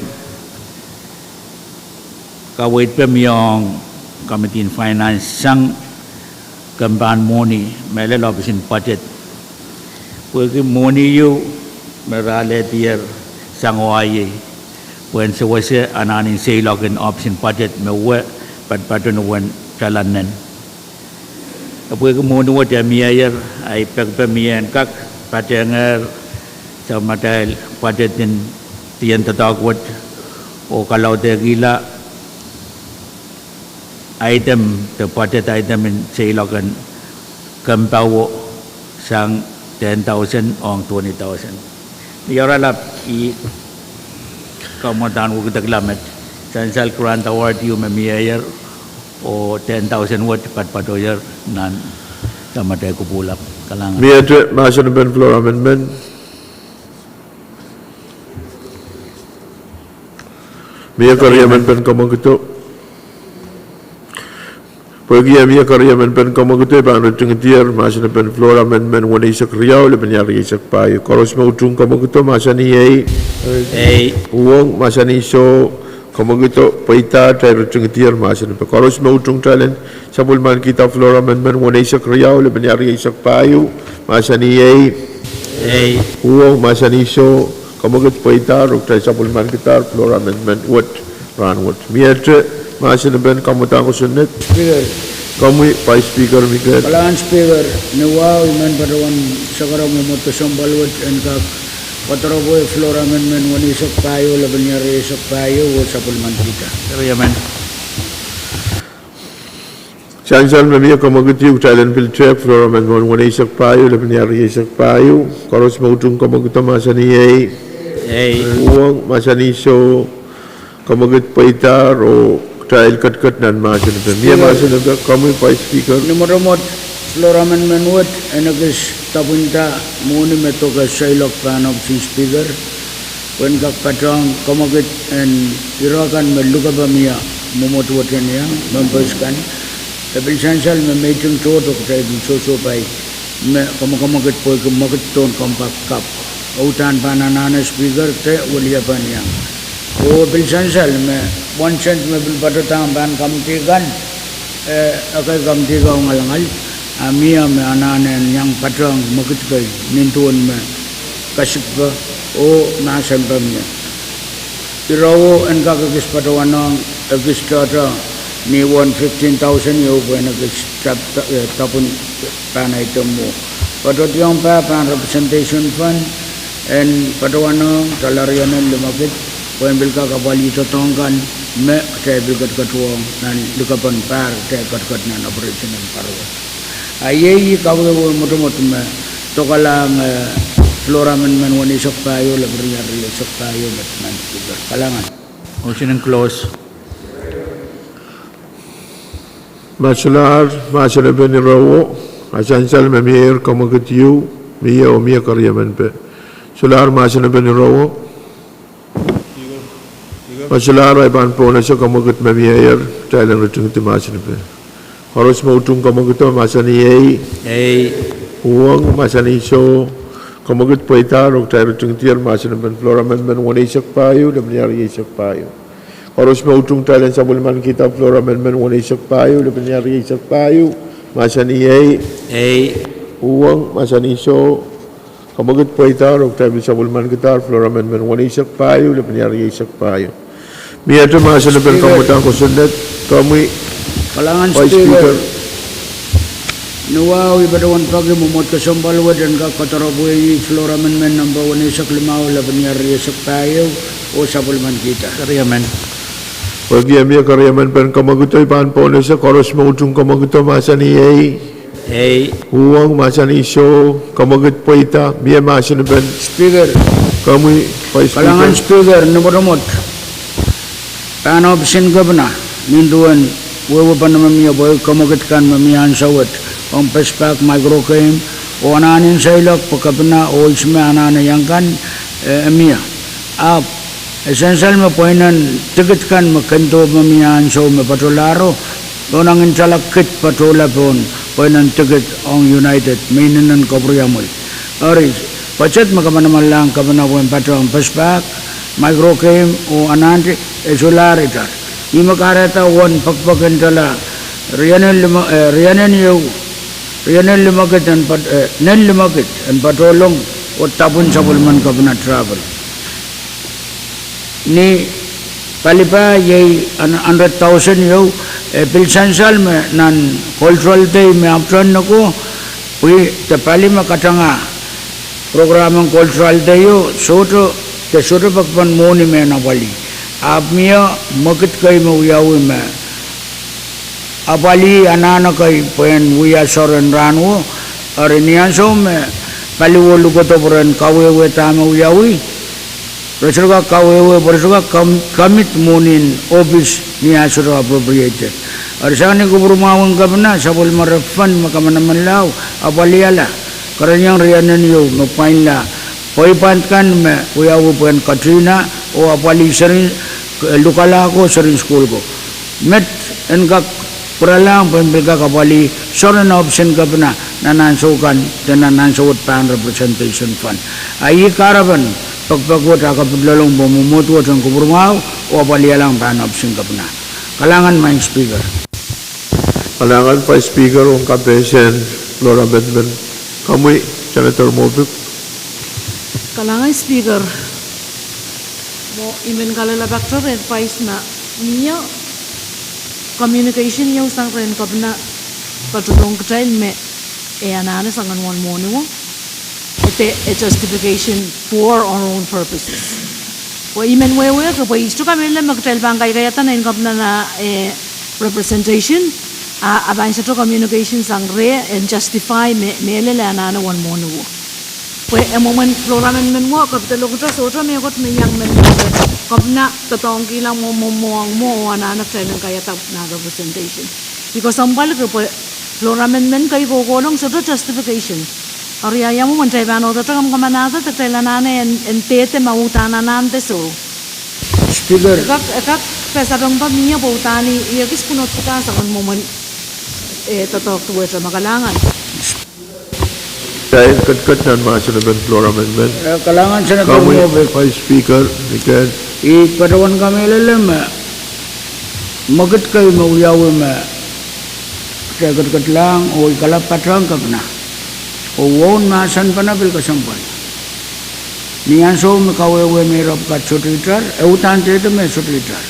kaweid pe mie ong komiti en Finance sang kempen mwohni, mehlel ohpis en budget. Pwehki mwohni ieu me re alehdier sang oh ahi, pwehn sewese anahn en seiloak en ohpis en budget me wia patpato uwen tala nen. Pwehki mwohni wet e mieier, ahi pekipek mie en kak patehngehr samatail budget en dien doadoahk wet oh kalaudehkihla item de budget item en seiloak en kempen sang ten thousand ong twenty thousand. Ni oaralap I kamwadang wekidekla met, sansal grant award ieu me mieier, oh ten thousand wet patpatohier nan samatail kupwulap. Kalahngan. Miehte mahsen pen floor amendment. Mie keriemen pen kamwekido. Pwehki mie keriemen pen kamwekido, I pahn ritingdier mahsen pen floor amendment weneisek riau, lepin lih rieisek pahieu. Koaros me utung kamwekido mahsanih ei. Ei. Uhwong mahsanih soh, kamwekido pweida, kitail ritingdier mahsen pe. Koaros me utung kitail en sapwellimankihda floor amendment weneisek riau, lepin lih rieisek pahieu, mahsanih ei. Ei. Uhwong mahsanih soh, kamwekid pweida oh kitail sapwellimankidahr floor amendment wet rahnwet. Miehte mahsen pen kamwadang kosonned. Speaker. Komwi Vice Speaker Mikel. Kalahngan Speaker, ni wahu I men patohwan sakara mwomwohd kesempwal wet en kak kadoaropwe floor amendment weneisek pahieu, lepin lih rieisek pahieu oh sapwellimankihda. Keriemen. Sansal me mie kamwekid ieu kitail en pil tehk floor amendment weneisek pahieu, lepin lih rieisek pahieu. Koaros me utung kamwekido mahsanih ei. Ei. Uhwong mahsanih soh, kamwekid pweida oh kitail ketiket nan mahsen pe. Mie mahsen pe, komwi Vice Speaker. Ni mwotomwot floor amendment wet en ekis tapwinda mwohni me doke seiloak pahn ohpis en Speaker pwehn kak patohng kamwekid en ire kan me lukepe mie mwomwohd wet en iang members kan. E pil sansal me meiting tohto kitail pil sohsohpai me kamwakamwekid pwehki mwekid tohn compact kapw. Udahn pahn anahne Speaker de weliepen iang. Oh pil sansal me one cent me pil patohda pahn komiti kan, eh, ekei komiti kan ngalangal, a mie me anahne en iang patohng mwekid kei nin duwen me kasikpe oh mahsen pe mie. Irawo en kak ekis patohwanohng ekis tohto ni won fifteen thousand ieu pwehn ekis tap-, eh, tapwin Pahn item mwo. Patohdiong pah pahn representation fund en patohwanohng dola rienen limekid, pwehn pil kak apwalih doadoahk kan me kitail pil ketiket uhwong nan likapon pahr kitail ketiket nan operation en pahr wet. A iei ih kawehwe mwotomwot me dokalahng, eh, floor amendment weneisek pahieu, lepin riehsek pahieu, met nan Speaker. Kalahngan. Motion in close. Ma solahr mahsen en pahn irowo, a sansal me mieier, kamwekid ieu, mie oh mie keriemen pe. Solahr mahsen en pahn irowo. Ma solahr ahi pahn pohnese, kamwekid me mieier, kitail en ritingdi mahsen en pahn. Koaros me utung kamwekido mahsanih ei. Ei. Uhwong mahsanih soh. Kamwekid pweidahr oh kitail ritingdier mahsen en pahn floor amendment weneisek pahieu, lepin riehsek pahieu. Koaros me utung kitail en sapwellimanikihda floor amendment weneisek pahieu, lepin riehsek pahieu, mahsanih ei. Ei. Uhwong mahsanih soh. Kamwekid pweidahr oh kitail pil sapwellimanikihdahr floor amendment weneisek pahieu, lepin riehsek pahieu. Miehte mahsen en pahn kamwekid kosonned, komwi. Kalahngan Vice Speaker. Ni wahu I patohwan peki mwomwohd kesempwal wet en kak kadarapwei floor amendment number weneisek limau, lepin riehsek pahieu, oh sapwellimanikihda. Keriemen. Pwehki mie keriemen pahn kamwekido, I pahn pohnese, koaros me utung kamwekido mahsanih ei. Ei. Uhwong mahsanih soh. Kamwekid pweida, mie mahsen en pahn. Speaker. Komwi Vice Speaker. Kalahngan Speaker, ni mwotomwot pahn ohpis en kepina, nin duwen wehwehpen me mie pwe kamwekid kan me mie ansou wet ong PESPAC, microgame, oh anahnen seiloak pwe kepina oh ihs me anahne iang kan, eh, mie. Ahpw e sansal me pweinen tikid kan me kin dohp me mie ansou me patohlahro, nohn angin tala kid patohla pohn pweinen tikid ong United, me inenen kapwuriamwei. Eri, budget me kamanamanlahng kepina pwehn patohng PESPAC, microgame oh anahn te, e solahr itar. Ih me kahrehda uwen pekipek en tala rienen lime-, eh, rienen ieu, rienen limekid en pat-, eh, nen limekid en patohlong oh dapwin sapwellimen kepina travel. Ni palipah iei an-, hundred thousand ieu, e pil sansal me nan Cultural Day me ahpwtehn neko, pwe de pali me katanga program en Cultural Day o, sohte, de sohte pekipek mwohni me en apwalih. Ahpw mie mwekid kei me wiawi me apwalih anahn kei pwehn wia soaren rahno, eri ni ansou me pali o lukodo pwehn kawehwe dahme wiawi, re sohte kak kawehwe pwe re sohte kak com-, commit mwohnin ohpis ni ah sohte appropriated. Eri sang ni kupwurmwahwen kepina, sapwellime re fund me kamanamanla oh apwalihala, kereniong rienen ieu me pwainla pweipwand kan me wiawi pwehn katihna oh apwalih seri, eh, lukalahko, seri sukuhl ko. Met en kak pwuralahng pwehn pil kak apwalih soaren ohpis en kepina nan ansou kan, de nan ansou wet pahn representation fund. A ih kahrepen pekipek wet ah kapitloalong pwe mwomwohd wet en kupwurmwahu oh apwalihalahng pahn ohpis en kepina. Kalahngan Madam Speaker. Kalahngan Vice Speaker ong kapehsen floor amendment. Komwi Senator Moffitt. Kalahngan Speaker. Mwo I men kalelapak rehn Vice me mie communication ieu sang rehn kepina patohdohng kitail me e anahne soangen uwen mwohni o, e de a justification for our own purposes. Pwe I men wehwehki pwe I sohte kamehlele me kitail pahn kaikaiada nein kepina nan, eh, representation, a, a pahn sohte communication sang reh en justify me, mehlel e anahne uwen mwohni o. Pwe e mwomwen floor amendment mwo, kapitol okta sohte mehkot me iang men, kepina doadoahngkihla mwo, mwo, mwo, mwo, oh anahne kitail en kaiada nan representation. Pwe kesempwalki pwe floor amendment kei kohkohlong sohte justification. Eri ia mwomwen kitail pahn uhd kamkamanahda de kitail anahne en, en dehde ma uhdahn anahn de soh. Speaker. E kak, e kak pahn sapengpa mie pwe uhdahn I ekis pwunodkihda sang mwomwen, eh, doadoahk duwehte me kalahngan. Kitail ketiket nan mahsen en floor amendment. Eh, kalahngan Senator Moffitt. Vice Speaker, I kak. I patohwan kamehlele me mwekid kei me wiawi me kitail ketiket lahng oh I kalap patohng kepina. Oh wohn mahsen pahn pil kesempwal. Ni ansou me kawehwe me ire pwukat sohte itar, e uhdahn dehde me sohte itar.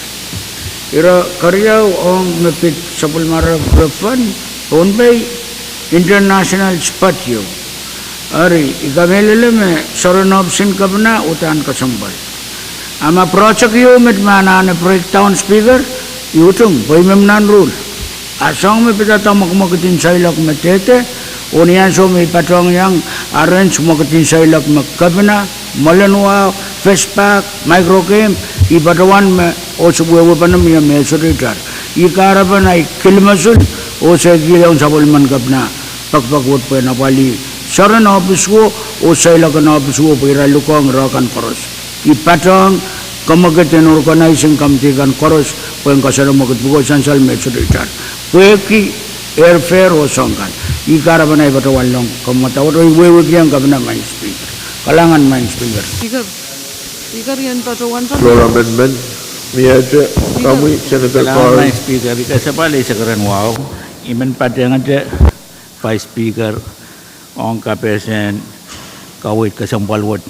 Ire keriau ong me pid sapwellime re fund, Pohnpei, international spot ieu. Eri, I kamehlele me soaren ohpis en kepina uhdahn kesempwal. A ma project ieu met ma anahne breakdown, Speaker, I utung, pwe I men nan ruhl. A soahng me pidada mwekimwekid en seiloak me dehde, oh ni ansou me I patohng iang arrange mwekid en seiloak me kepina, mwoalen wahu, FestPac, micro game, I patohwan me oh wehwehpene mie me sohte itar. I kahrepen ahi kilmosul, oh se kihong sapwellimen kepina pekipek wet pwehn apwalih soaren ohpis wo, oh seiloak en ohpis wo pwe ira lukohng ire kan koaros. I patohng committee en organizing committee kan koaros pwehn koasoane mwekid pwuko sansal me sohte itar. Pwehki airfare oh soahng kan. I kahrepen ahi patohwan lohng kamwadawad oh I wehwehkiong kepina, Madam Speaker. Kalahngan, Madam Speaker. Speaker, Speaker, ien patohwan Floor amendment. Miehte, Speaker. Komwi, Senator Kalahngan, Madam Speaker, I kesempwal eisek rehn wahu. I men patehngete Vice Speaker ong kapehsen kaweid kesempwal wet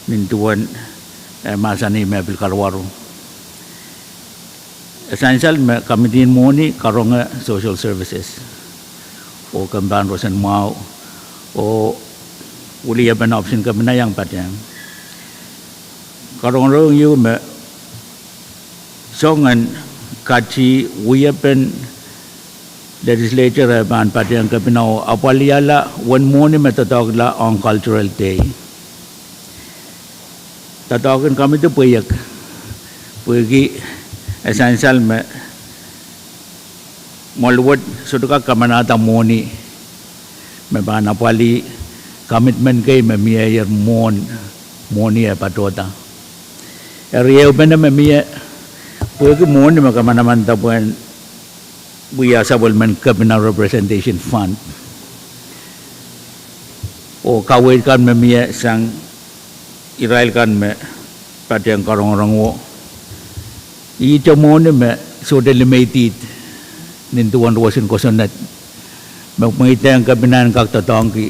nin duwen, eh, mahsanih me pil kalawaru. E sansal me committee en mwohni karonge social services oh kempe en roson mwahu oh wiliapen ohpis en kepina iang patehng. Karongorong ieu me soangen kati wiepen legislature e pahn patehng kepina oh apwalihala uwen mwohni me doadoahkla ong Cultural Day. Doadoahk en committee pweiek, pwehki e sansal me mwoal wet sohte kak kamanahda mwohni me pahn apwalih commitment kei me mieier mwohn, mwohni e patohda. Eri ehupene me mie, pwehki mwohni me kamanaman da pwehn wia sapwellimen kepina representation fund oh kaweid kan me mie sang irail kan me patehng karongorong wo, ihte mwohni me sohte limeidid nin duwen roson kosonned me mweidehng kepina en kak doadoahngki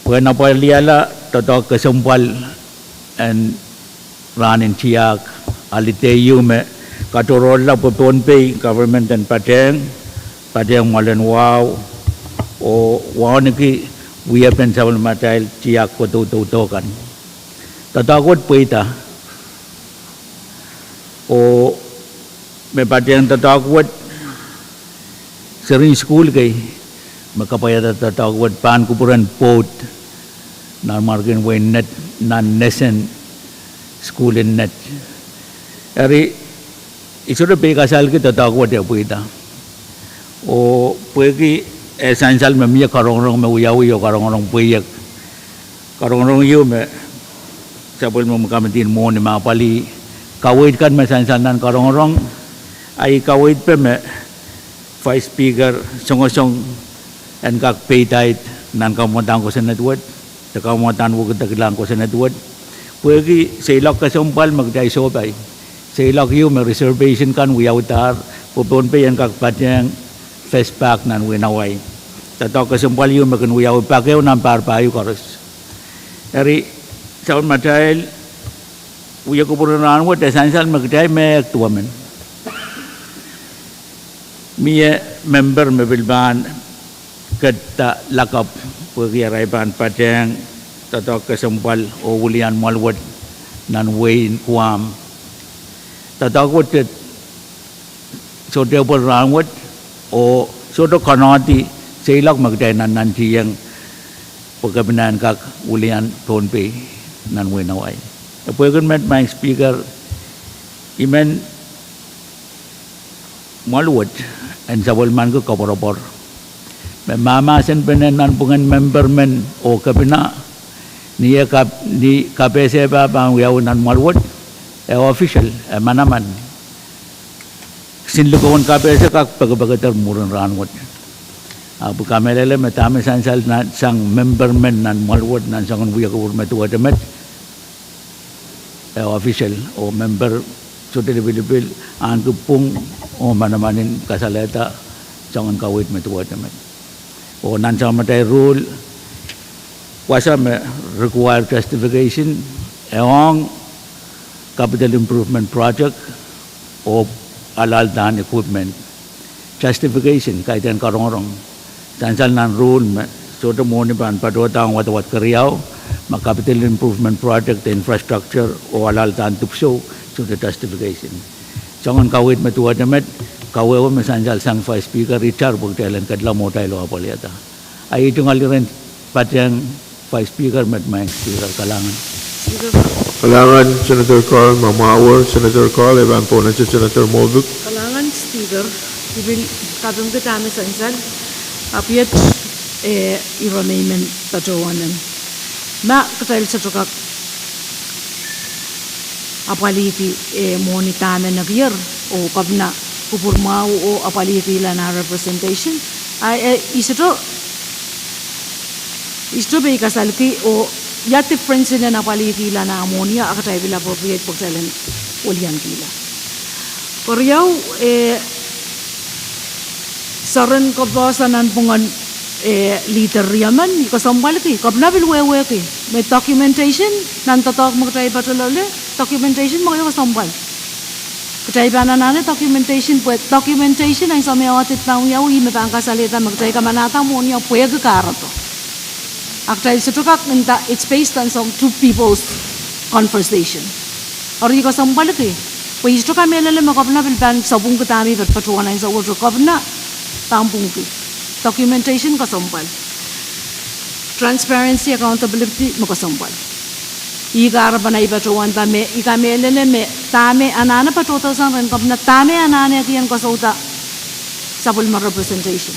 pwehn apwalihala doadoahk kesempwal en rahn en tiahk, holiday ieu me katohrohrla pwe Pohnpei government en patehng, patehng mwoalen wahu oh wauneki wiepen sapwellimatail tiahk ko doudoudo kan. Doadoahk wet pweida oh me patehng doadoahk wet, serihn sukuhl kei me kapwaiada doadoahk wet pahn kupwuren board nan mwarkien wehin Nett, nan nesen sukuhl en Nett. Eri, I sohte pei kasalki doadoahk wet e pweida. Oh pwehki e sansal me mie karongorong me wiawi oh karongorong pweiek. Karongorong ieu me sapwellime committee en mwohni me apwalih kaweid kan me sansal nan karongorong, a I kaweidpe me Vice Speaker songosong en kak peidaid nan kamwadahn kosonned wet, de kamwadahn wekidekilahn kosonned wet, pwehki seiloak kesempwal me kitail sohpai. Seiloak ieu me reservation kan wiawihdahr pwe Pohnpei en kak patehng FestPac nan wehin Hawaii. Doadoahk kesempwal ieu me kin wiawi pak ehu nan pahr pahieu koaros. Eri, sapwellimatail wia kupwuren rahn wet, e sansal me kitail me ehk duwemen. Mie memper me pil pahn ketido lakapw pwehki arail pahn patehng doadoahk kesempwal oh wilian mwoal wet nan wehin Guam. Doadoahk wet sohte pwel rahn wet oh sohte konohdi seiloak me kitail nannantihong pwe kepina en kak wilian Pohnpei nan wehin Hawaii. E pwehki met, Madam Speaker, I men mwoal wet en sapwellimanki koapworopwor me mahmahsenpene nanpwungen memper men oh kepina, ni e kap-, ni kapehse pahn wiawi nan mwoal wet, e official, e manaman. Kisin likoun kapehse kak pekipekeder mwurin rahn wet. Ahpw I kamehlele me dahme sansal nan, sang memper men nan mwoal wet nan soangen wia kupwur me duwehte met, e official oh memper sohte lipilipil ahneki pwung oh manaman en kasalehda soangen kaweid me duwehte met. Oh nan sapwellimatail rule, wasa me require justification, e ong capital improvement project oh alaladahn equipment. Justification, kaidehn karongorong. Sansal nan ruhl me sohte mwohni pahn patohda ong wadawad keriau, ma capital improvement project, infrastructure, oh alauladahn dipwisou, sohte justification. Soangen kaweid me duwehte met, kawehwe me sansal sang Vice Speaker itar pwe kitail en ketlong mwo kitail oh apwalihada. Ahi tungoal iren patehng Vice Speaker, met maing Speaker, kalahngan. Kalahngan Senator Carl, ma mwahu, Senator Carl, e pahn pohnese Senator Moffitt. Kalahngan Speaker, I pil kapingki dahme sansal, ahpw iet, eh, ire me I men patohwanen. Ma kitail sohte kak apwalihki, eh, mwohni dahme nekier, oh Kepina kupwur mwahu oh apwalihkihla nan representation. A, eh, I sohte, I sohte pei kasalki oh ia difference en apwalihkihla nan mwohni a kitail pil appropriate pwe kitail en weliankihla. Keriau, eh, soaren koapohsa nanpwungen, eh, leader riemen, I kesempwalki, Kepina pil wehwehki me documentation, nan doadoahk me kitail patoh loale, documentation me keieu kesempwal. Kitail pahn anahne documentation, pwe documentation ansou me audit pahn wiawi, ih me pahn kasalehda me kitail kamanahda mwohni o pwehki kahrepe. A kitail sohte kak nda, it's based on some two people's conversation. Eri I kesempwalki, pwe I sohte kamehlele me Kepina pil pahn sapwungki dahme I patohwan ansou wet, Kepina pahn pwungki. Documentation kesempwal. Transparency, accountability me kesempwal. Ih kahrepen ahi patohwanda me I kamehlele me dahme anahne patohdo sang rehn Kepina, dahme anahne kihong koasoia sapwellime representation.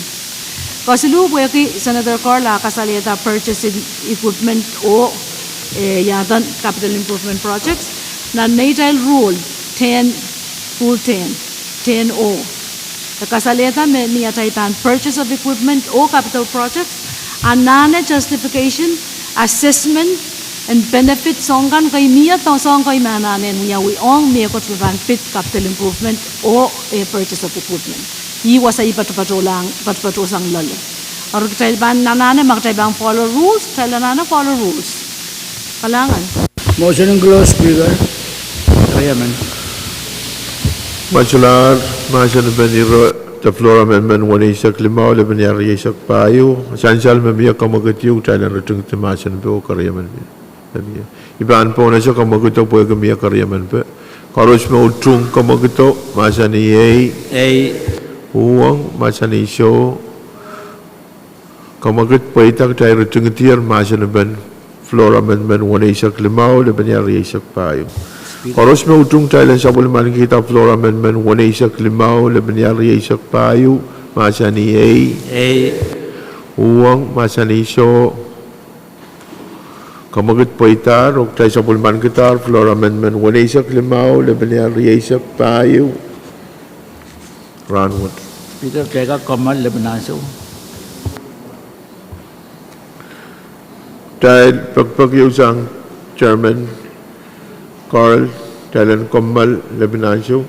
Kesiluh, pwehki Senator Carl a kasalehda purchasing equipment oh, eh, iaduwen capital improvement projects, nan neitail ruhl ten, ruhl ten, ten oh, e kasalehda me ni atail pahn purchase of equipment oh capital projects, anahne justification, assessment and benefit soang kan kei mie, soang kei me anahne wiawi ong mehkot me pahn pid capital improvement oh, eh, purchase of equipment. Ih wasa I patopato sang, patopato sang loale. Eri kitail pahn anahne, ma kitail pahn follow rules, kitail anahne follow rules. Kalahngan. Motion en close, Speaker. Riemen. Mwahilahr, mahsen en pen ire de floor amendment weneisek limau, lepin riesek pahieu. Sansal me mie kamwekid ieu, kitail en ritingdi mahsen en pen oh keriemen. I pahn pohnese kamwekid o pwehki mie keriemen pen. Koaros me utung kamwekid o, mahsanih ei. Ei. Uhwong, mahsanih soh. Kamwekid pweida, kitail ritingdier mahsen en pen floor amendment weneisek limau, lepin riesek pahieu. Koaros me utung, kitail en sapwellimanikihda floor amendment weneisek limau, lepin riesek pahieu, mahsanih ei. Ei. Uhwong, mahsanih soh. Kamwekid pweidahr, oh kitail sapwellimanikihdahr floor amendment weneisek limau, lepin riesek pahieu. Rahnwet. Speaker, kitail kak kommoal lepin ansou. Kitail pekipek ieu sang Chairman Carl, kitail en kommoal lepin ansou.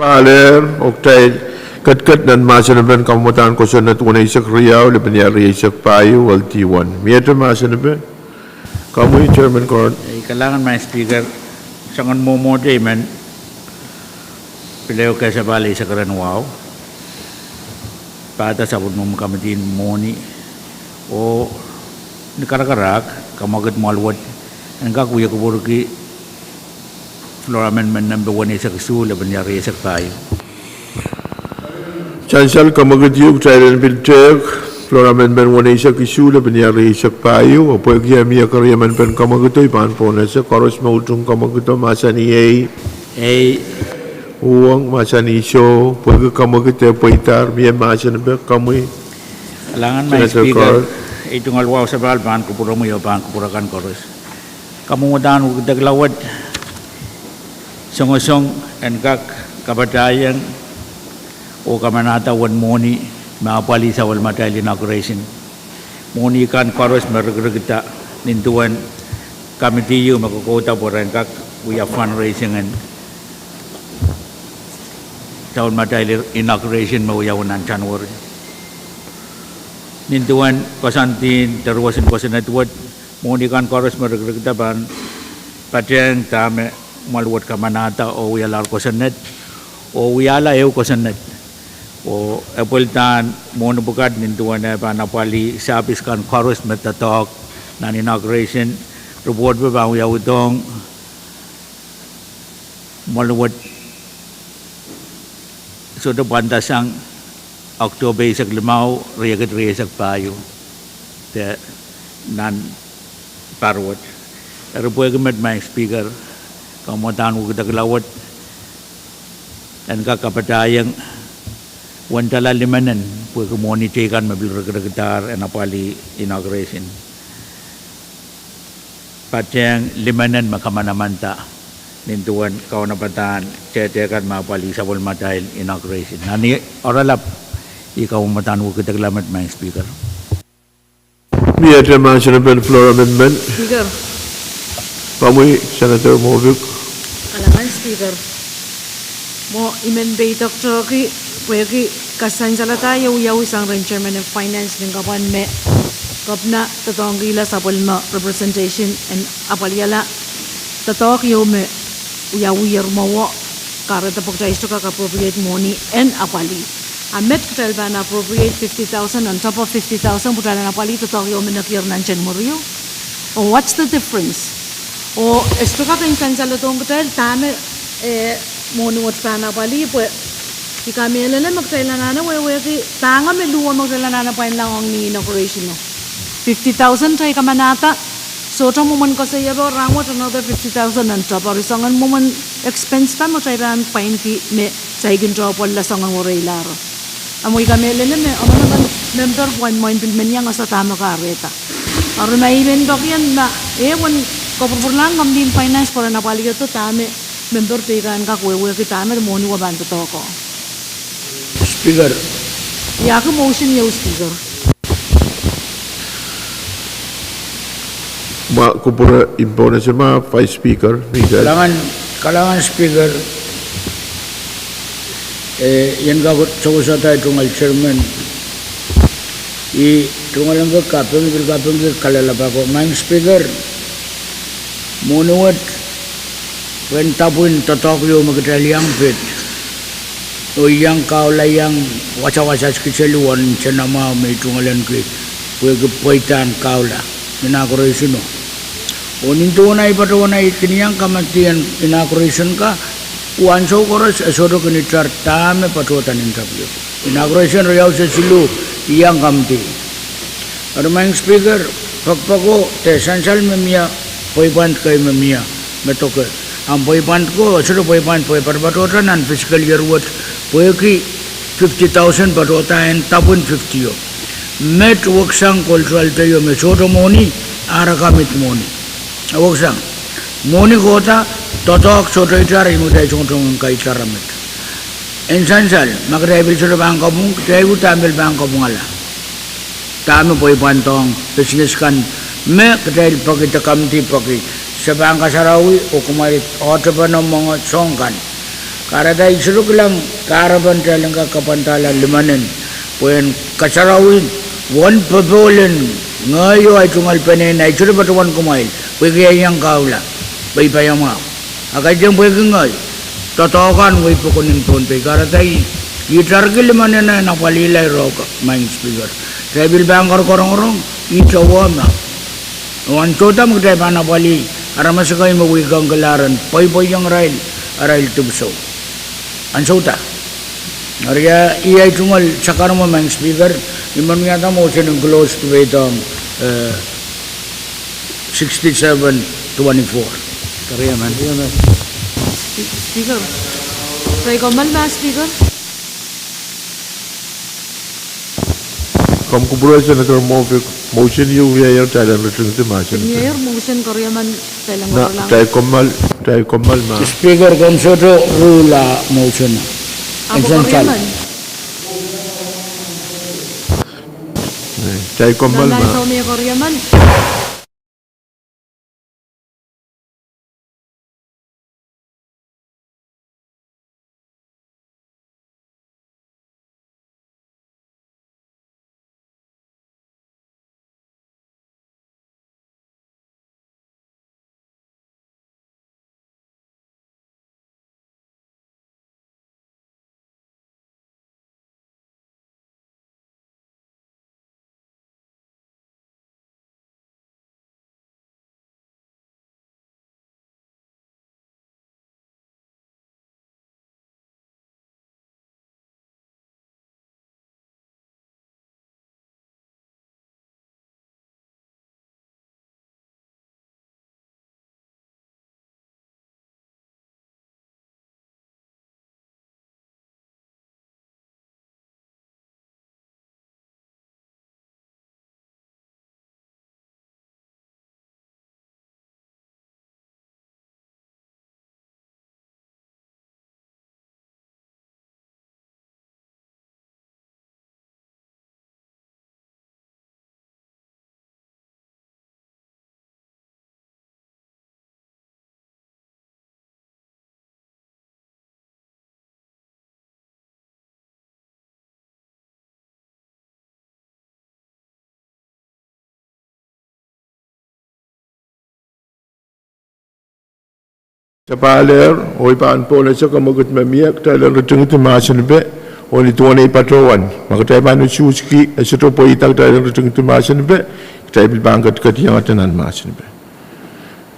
Pahlehr, oh kitail ketiket nan mahsen en pein kamwadahn kosonned weneisek riau, lepin iar rieisek pahieu, L D one. Miehte mahsen en pein. Komwi, Chairman Kort. Ei, kalahngan Madam Speaker, soangen mwomwohte I men pil ehu kesempwal eisek rehn wahu pahda sapwellimomwi kamidi en mwohni oh ni karakarahk kamwekid mwahl wet en kak wie kupwurki floor amendment nempe weneisek isuh, lepin iar rieisek pahieu. Sansal kamwekid ieu, kitail en pil tehk floor amendment weneisek isuh, lepin iar rieisek pahieu, oh pwehki e mie keriemen pein kamwekido I pahn pwonehse koaros me utung kamwekido mahsanih ei. Ei. Uhwong mahsanih soh, pwehki kamwekid e pweidahr, mie mahsen en pein komwi. Kalahngan Madam Speaker, ei tungoal wahu sapahl pahn kupwuromwi oh pahn kupwur akan koaros. Kamwadahn wekidekla wet songosong en kak kapatahieng oh kamanahda uwen mwohni me apwalih sapwellimatail inauguration. Mwohni kan koaros me rikirikida nin duwen kamidi ieu me kokouda pwe ren kak wia fundraising en sapwellimatail inauguration me wiawi nan January. Nin duwen koasoandi de ruwesin kosonned wet, mwohni kan koaros me rikirikida pahn patehng dahme mwahl wet kamanahda oh wialahr kosonned oh wiahla ehu kosonned oh epwildahn mwohni pwukat nin duwen eh pahn apwalih service kan koaros me doadoahk nan inauguration. Report pwe pahn wiawidohng mwohni wet sohte pwandasang October eisek limau, riekid rieisek pahieu de nan pahr wet. Eri pwehki met Madam Speaker, kamwadahn wekidekla wet en kak kapatahieng wendala limenen pwehki mwohni teikan me pil rikirikidahr en apwalih inauguration. Patehng limenen me kamanamanda nin duwen kaunopadahn tehtehkan me apwalih sapwellimatail inauguration. Nan ih oaralap, ih kamwadahn wekidekla met Madam Speaker. Miehte mahsen en pein floor amendment. Speaker. Komwi Senator Moffitt. Kalahngan Speaker. Mwo I men peidoktehki pwehki kasansalada ieu wiawi sang rehn Chairman en Finance nin kapwan me Kepina doadoahngkihla sapwellime representation en apwalihala doadoahk ieu me wiawier mwowe, kahrehda pwe kitail sohte kak appropriate mwohni en apwalih. A met kitail pahn appropriate fifty thousand on top of fifty thousand pwe kitail en apwalih doadoahk ieu me nekier nan January o. Oh what's the difference? Oh e sohte kak en sansaledohng kitail dahme eh mwohni wet pahn apwalih pwe I kamehlele me kitail anahne wehwehki pahn nge me luo me kitail anahne pwainlahng ong ni inauguration o. Fifty thousand kitail kamanahda, sohte mwomwen koasoiepe, rahnwet another fifty thousand on top, eri soangen mwomwen expense kan me kitail pahn pwainki me kitail kin tohpwolla soangen wereilahr. A mwo I kamehlele me emenemen memper pwahn mwein pil men iang ese dahme kahrehda. Eri ma I men poakiong ma e wen kopwurpwurlahng komidi en Finance pwe ren apwalihido dahme memper teikan kak wehwehki dahme mwohni wet pahn doadoahk o. Speaker. Iahki motion ieu Speaker. Ma kupwure imponese ma Vice Speaker, Michael. Kalahngan, kalahngan Speaker. Eh, I en kak sewesehda tungoal Chairman. I tungoal ong kaping, I pil kapingki kalelapak o Madam Speaker. Mwohni wet, pwehn dapwin doadoahk ieu me kitail iang pid oh iang kahula iang wasawasakis seli won nsenamwahu me I tungoalenki pwehki pweidahn kahula inauguration o. Oh nin duwen ahi patohwan ahi kin iang kamidi en inauguration ka, ansou koaros e sohte kin itar dahme patohda nin tapio. Inauguration riau se siluh iang kamidi. Eri Madam Speaker, pekpeko de sansal me mie, pweipwand kei me mie, me doke. Ahmw pweipwand ko, e sohte pweipwand pwe patohda nan fiscal year wet, pwehki fifty thousand patohda en dapwin fifty o. Met weksang cultural day o me sohte mwohni, ara kamid mwohni. Weksang. Mwohni kohda, doadoahk sohte itar, ihme kitail songosong en kaitara met. En sansal, ma kitail pil sohte pahn kapwung, kitail uhdahn pil pahn kapwungala. Dahme pweipwandohng business kan me kitail peki de kamidi peki, se pahn kasarawi oh kumwail otepen mwenge soahng kan. Kahrehda I sohte kilang kahrepen kitail en kak kapwandahla limonen, pwehn kasarawi wen popohl en ngehi oh ahi tungoal peneinei, I sohte patohwanki kumwail, pwehki ahi iang kahula, pwe I paiamwahu. A kaidehn pwehki ngehi, doadoahk kan wehi pokon en Pohnpei. Kahrehda I, I itarki limonen en apwalihla irail, Madam Speaker. Kitail pil pahn kar- karongorong, I towe ma. Ansou da me kitail pahn apwalih aramas ekei me wehi kangkilahn pweipweiong irail, arail dipwisou. Ansou da. Eri ia, I tungoal sakaramwa Madam Speaker, I men wiahda motion en close debate ong, eh, sixty-seven twenty-four. Kariaman. Speaker. Kitail kommoal ma Speaker. Komw kupwure Senator Moffitt, motion ieu wiahier kitail en ritingdi mahsen. Wiahier motion, kariaman. Kitail kommoal, kitail kommoal ma. Speaker, komw sohte rule a motion. Ahpw kariaman. Kitail kommoal ma. Sapahl ehr, oh I pahn pohnese kamwekid me mie, kitail en ritingdi mahsen ipe, oh ni duwen ei patohwan. Ma kitail pahn usuhski, e sohte pweida kitail en ritingdi mahsen ipe, kitail pil pahn ketiket iangete nan mahsen ipe.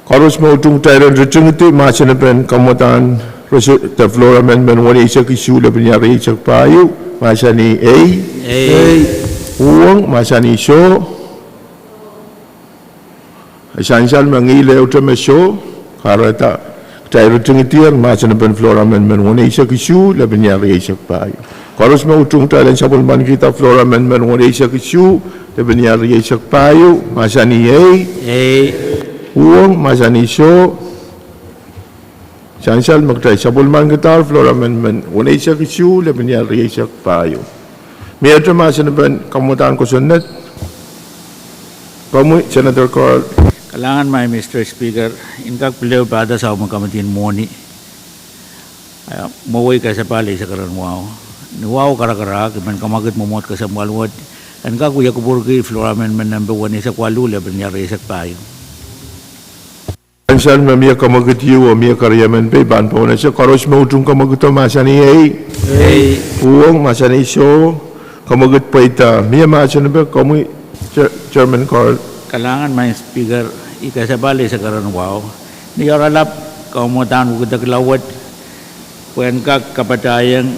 Koaros me utung kitail en ritingdi mahsen ipen kamwadahn Resolution Floor Amendment weneisek isuh lepin iar rieisek pahieu, mahsanih ei. Uhwong, mahsanih soh. Sansal me ngihl ehute me soh, kahrehda kitail ritingdier mahsen ipen Floor Amendment weneisek isuh lepin iar rieisek pahieu. Koaros me utung kitail en sapwellimanikihda Floor Amendment weneisek isuh lepin iar rieisek pahieu, mahsanih ei. Uhwong, mahsanih soh. Sansal me kitail sapwellimanikihdahr Floor Amendment weneisek isuh lepin iar rieisek pahieu. Miehte mahsen ipen kamwadahn kosonned? Komwi Senator Carl. Kalahngan Madam Speaker, I en kak pil ehu pahda soahng me kamwadahn mwohni, eh, mwowei kasapahl eisek ren wahu. Ni wahu karakarahk, I men kamwekid mwomwohd kesempwal wet en kak wia kupwurki Floor Amendment nempe weneisek waluh lepin iar rieisek pahieu. Sansal me mie kamwekid ieu oh mie keriemen pei, I pahn pohnese. Koaros me utung kamwekido mahsanih ei. Uhwong, mahsanih soh. Kamwekid pweida. Mie mahsen ipe, komwi Chairman Carl. Kalahngan Madam Speaker, I kasapahl eisek ren wahu. Ni oaralap kamwadahn wekidekla wet pwehn kak kapatahieng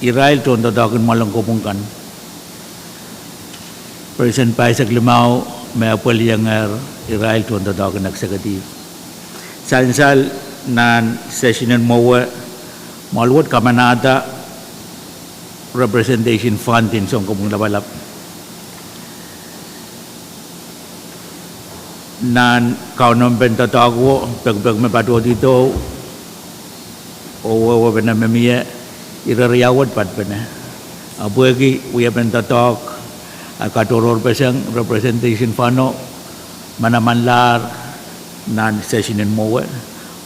irail tohndoadoahk en mwoalen kopwung kan. Percent pahisek limau me apwalihongehr irail tohndoadoahk en executive. Sansal nan session en mwowe, mwoaluwet kamanahda representation fund en sounkopwung lapalap. Nan kaunopen doadoahk wo, pekipek me patohdido, oh wehwehpene me mie, ire riau wet patpene. A pwehki wiepen doadoahk, a katohrohrpeseng representation fund o, manamanlahr nan session en mwowe,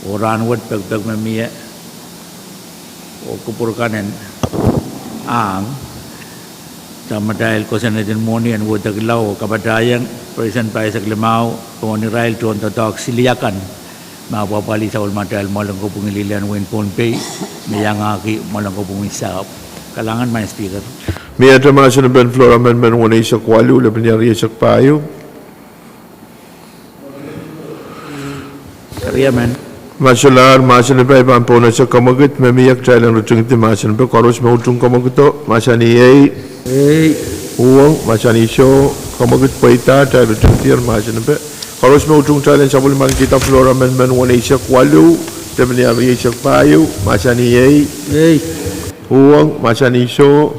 oh rahnwet pekipek me mie, Oh kupwur kan en ahng, samatail kosonned en mwohni en wehwehkila oh kapatahieng President pahisek limau, pohn irail tohn doadoahk siliakan, me apwapwalih sapwellimatail mwoalen kopwung en lilehn wein Pohnpei, me iangahki mwoalen kopwung en sahpw. Kalahngan, Madam Speaker. Miehte mahsen en floor amendment weneisek waluh, lepin iar rieisek pahieu. Keriamen. Ma solahr, mahsen en pahn pohnese kamwekid me mie, kitail en ritingidi mahsen en pahn. Koaros me utung kamwekido, mahsanih ei. Ei. Uhwong, mahsanih soh. Kamwekid pweida, kitail ritingidi mahsen en pahn. Koaros me utung kitail en sapwellimanikihda floor amendment weneisek waluh, lepin iar rieisek pahieu, mahsanih ei. Ei. Uhwong, mahsanih soh.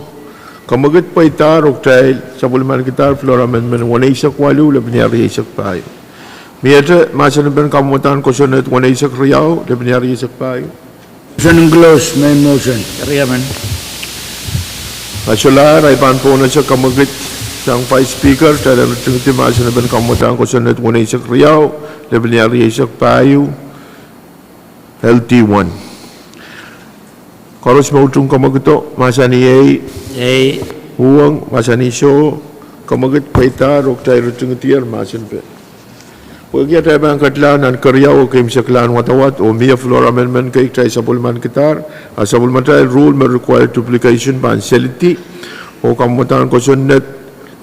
Kamwekid pweida, oh kitail sapwellimanikihda floor amendment weneisek waluh, lepin iar rieisek pahieu. Miehte mahsen en pahn kamwadahn kosonned weneisek riau, lepin iar rieisek pahieu. Motion en close, main motion. Keriamen. Ma solahr, ahi pahn pohnese kamwekid sang Vice Speaker, kitail en ritingidi mahsen en pahn kamwadahn kosonned weneisek riau, lepin iar rieisek pahieu, L D one. Koaros me utung kamwekido, mahsanih ei. Ei. Uhwong, mahsanih soh. Kamwekid pweida, oh kitail ritingidi mahsen en pahn. Pwehki atail pahn ketilahng nan keriau oh keimwseklahn wadawad, oh mie floor amendment kei kitail sapwellimanikidahr, a sapwellimatail rule me require duplication pahn selidi, oh kamwadahn kosonned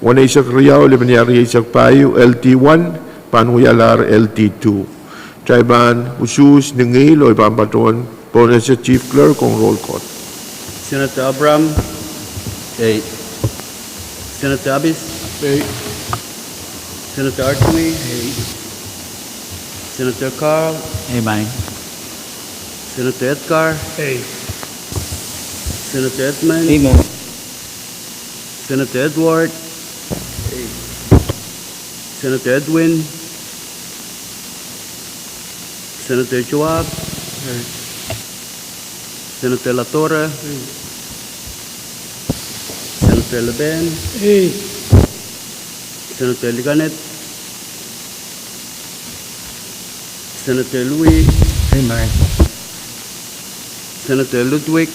weneisek riau, lepin iar rieisek pahieu, L D one, pahn wialahr L D two. Kitail pahn usuhs ni ngihl oh I pahn patohwan pohnese Chief Clerk ong roll call. Senator Abraham. Ei. Senator Abis. Ei. Senator Artui. Ei. Senator Carl. Ei, maing. Senator Edgar. Ei. Senator Edmund. Ei, maing. Senator Edward. Ei. Senator Edwin. Senator Joab. Ei. Senator Latorre. Ei. Senator Leben. Ei. Senator Likanet. Senator Louis. Ei, maing. Senator Ludwig.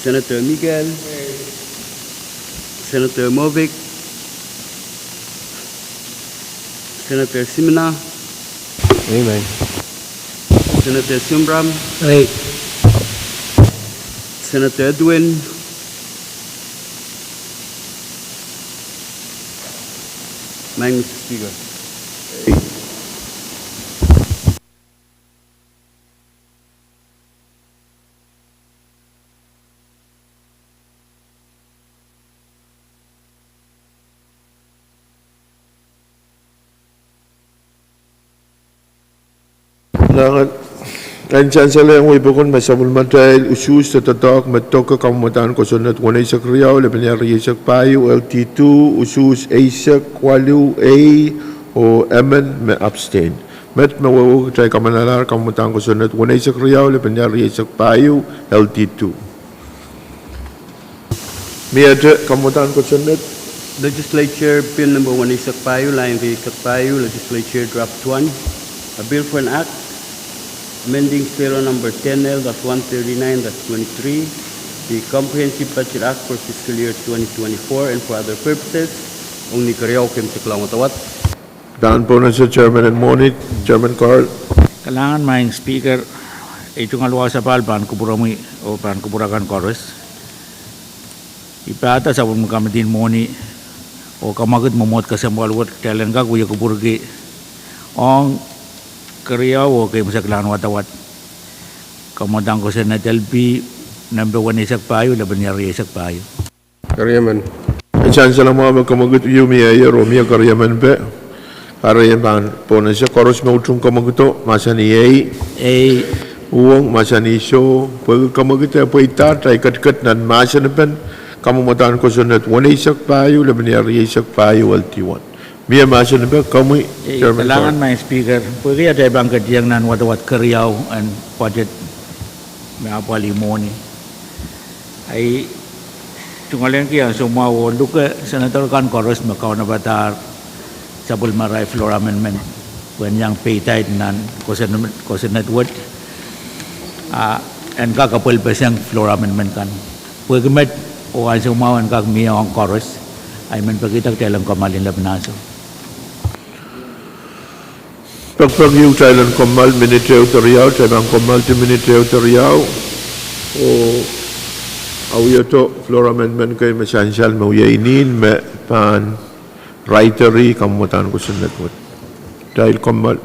Senator Miguel. Ei. Senator Movic. Senator Simina. Ei, maing. Senator Shunram. Ei. Senator Edwin. Maing, Mister Speaker. Nan ansou saleng wei pokon me sapwellimatail usuhs de doadoahk me doke kamwadahn kosonned weneisek riau, lepin iar rieisek pahieu, L D two, usuhs eisek waluh, ei, oh emen me abstain. Met me wehwehki kitail kamanalahr kamwadahn kosonned weneisek riau, lepin iar rieisek pahieu, L D two. Miehte kamwadahn kosonned. Legislature Bill number weneisek pahieu, lain rieisek pahieu, Legislature Draft one, a bill for an act amending State Law number ten L dash one thirty-nine dash twenty-three, the Comprehensive Budget Act for fiscal year twenty twenty-four and for other purposes. Ong ni keriau keimwseklahn wadawad. Pahn pohnese Chairman en mwohni, Chairman Carl. Kalahngan, Madam Speaker, ei tungoal wasapahl pahn kupwuromwi oh pahn kupwur akan koaros. I pahda sapwellimatail kamidi en mwohni oh kamwekid mwomwohd kesempwal wet, kitail en kak wia kupwurki ong keriau oh keimwseklahn wadawad. Kamwadahn kosonned L P, nempe weneisek pahieu, lepin iar rieisek pahieu. Keriamen. Sansal mwahu me kamwekid ieu mie, oh mie keriamen pwe. Eri I pahn pohnese, koaros me utung kamwekido, mahsanih ei. Ei. Uhwong, mahsanih soh. Pwehki kamwekid e pweida, kitail ketiket nan mahsen en pahn kamwadahn kosonned weneisek pahieu, lepin iar rieisek pahieu, L D one. Mie mahsen en pahn komwi, ei, Chairman. Kalahngan, Madam Speaker, pwehki atail pahn ketiong nan wadawad keriau en budget me apwalih mwohni. Ahi tungoal ahneki ansou mwahu oh luke Senator kan koaros me kaunopada sapwellimarail floor amendment pwehn iang peidaid nan kosonned, kosonned wet. Ah, en kak apwalih peseng floor amendment kan. Pwehki met oh ansou mwahu en kak mie ong koaros, I men pekihda kitail en kommoal ni lap nan ansou. Pekpek ieu kitail en kommoal minit ehu de riau, kitail pahn kommoaldi minit ehu de riau, oh awihdo floor amendment kei me sansal me wia inin me pahn raideri kamwadahn kosonned wet. Kitail kommoal.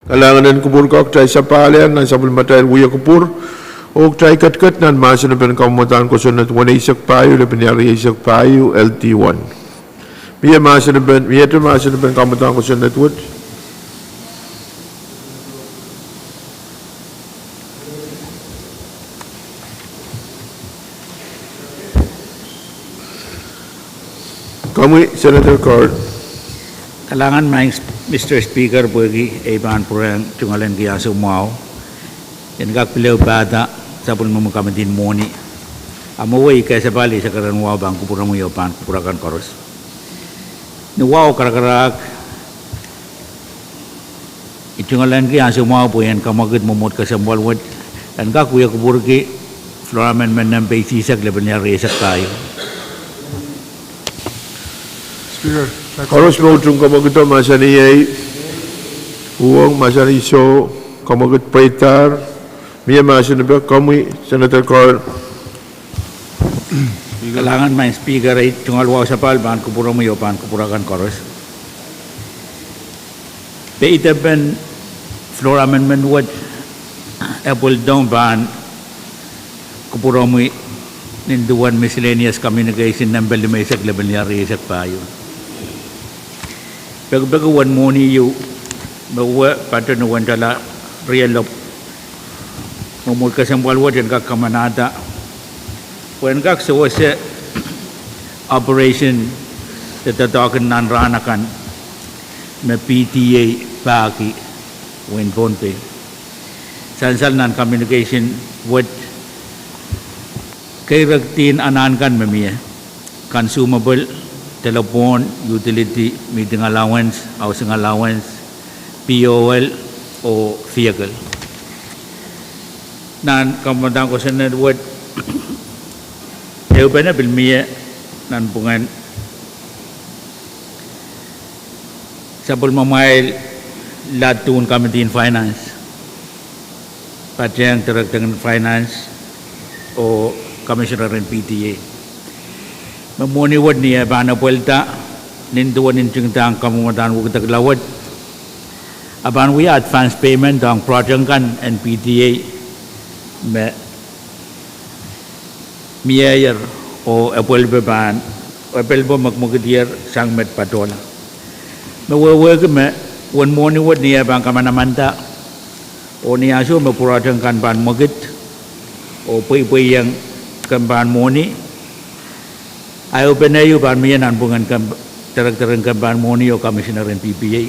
Kalahngan en kupwur ko, kitail sapahl nan sapwellimatail wia kupwur, oh kitail ketiket nan mahsen en kamwadahn kosonned weneisek pahieu, lepin iar rieisek pahieu, L D one. Mie mahsen en, miehte mahsen en kamwadahn kosonned wet? Komwi, Senator Card. Kalahngan, Mister Speaker, pwehki ei pahn pwurehng tungoalenki ansou mwahu, en kak pil ehu pahda sapwellimomwi kamidi mwohni. A mwowe I kesempwal eisek erein wahu pahn kupwuromwi oh pahn kupwur akan koaros. Ni wahu karakarahk, I tungoalenki ansou mwahu pwe I en kamwekid mwomwohd kesempwal wet en kak wia kupwurki floor amendment nempe isihsek lepin iar rieisek pahieu. Koaros me utung kamwekido mahsanih ei, uhwong mahsanih soh, kamwekid pweidahr. Mie mahsen en, komwi, Senator Card. Kalahngan, Madam Speaker, ei tungoal wahu sapahl pahn kupwuromwi oh pahn kupwur akan koaros. Peidepen floor amendment wet, e pwildohng pahn kupwuromwi nin duwen miscellaneous communication nempe limeisek lepin iar rieisek pahieu. Pekipeki uwen mwohni ieu me wie patohwan wendala rielopw mwomwohd kesempwal wet en kak kamanahda pwe en kak sewese operation de doadoahk en nan rahn akan me P T A pahki wehin Pohnpei. Sansal nan communication wet, keirekdin anahn kan me mie: consumable, telephone, utility, meeting allowance, housing allowance, P O L, oh vehicle. Nan kamwadahn kosonned wet, ehupene pil mie nanpwungen sapwellimamwail laduhn kamidin finance, patehng director en finance oh commissioner en P T A, me mwohni wet ni eh pahn epwelda nin duwen ntingdahn kamwadahn wekidekla wet, a pahn wia advance payment ong project kan en P T A me mieier oh epwelpo pahn, epwelpo mwekimwekidier sang met patohla. Me wehwehki me uwen mwohni wet ni eh pahn kamanamanda oh ni ansou me project kan pahn mwekid oh pweipweiong kempen mwohni, a ehupene ieu pahn mie nanpwungen director en kempen mwohni oh commissioner en P T A,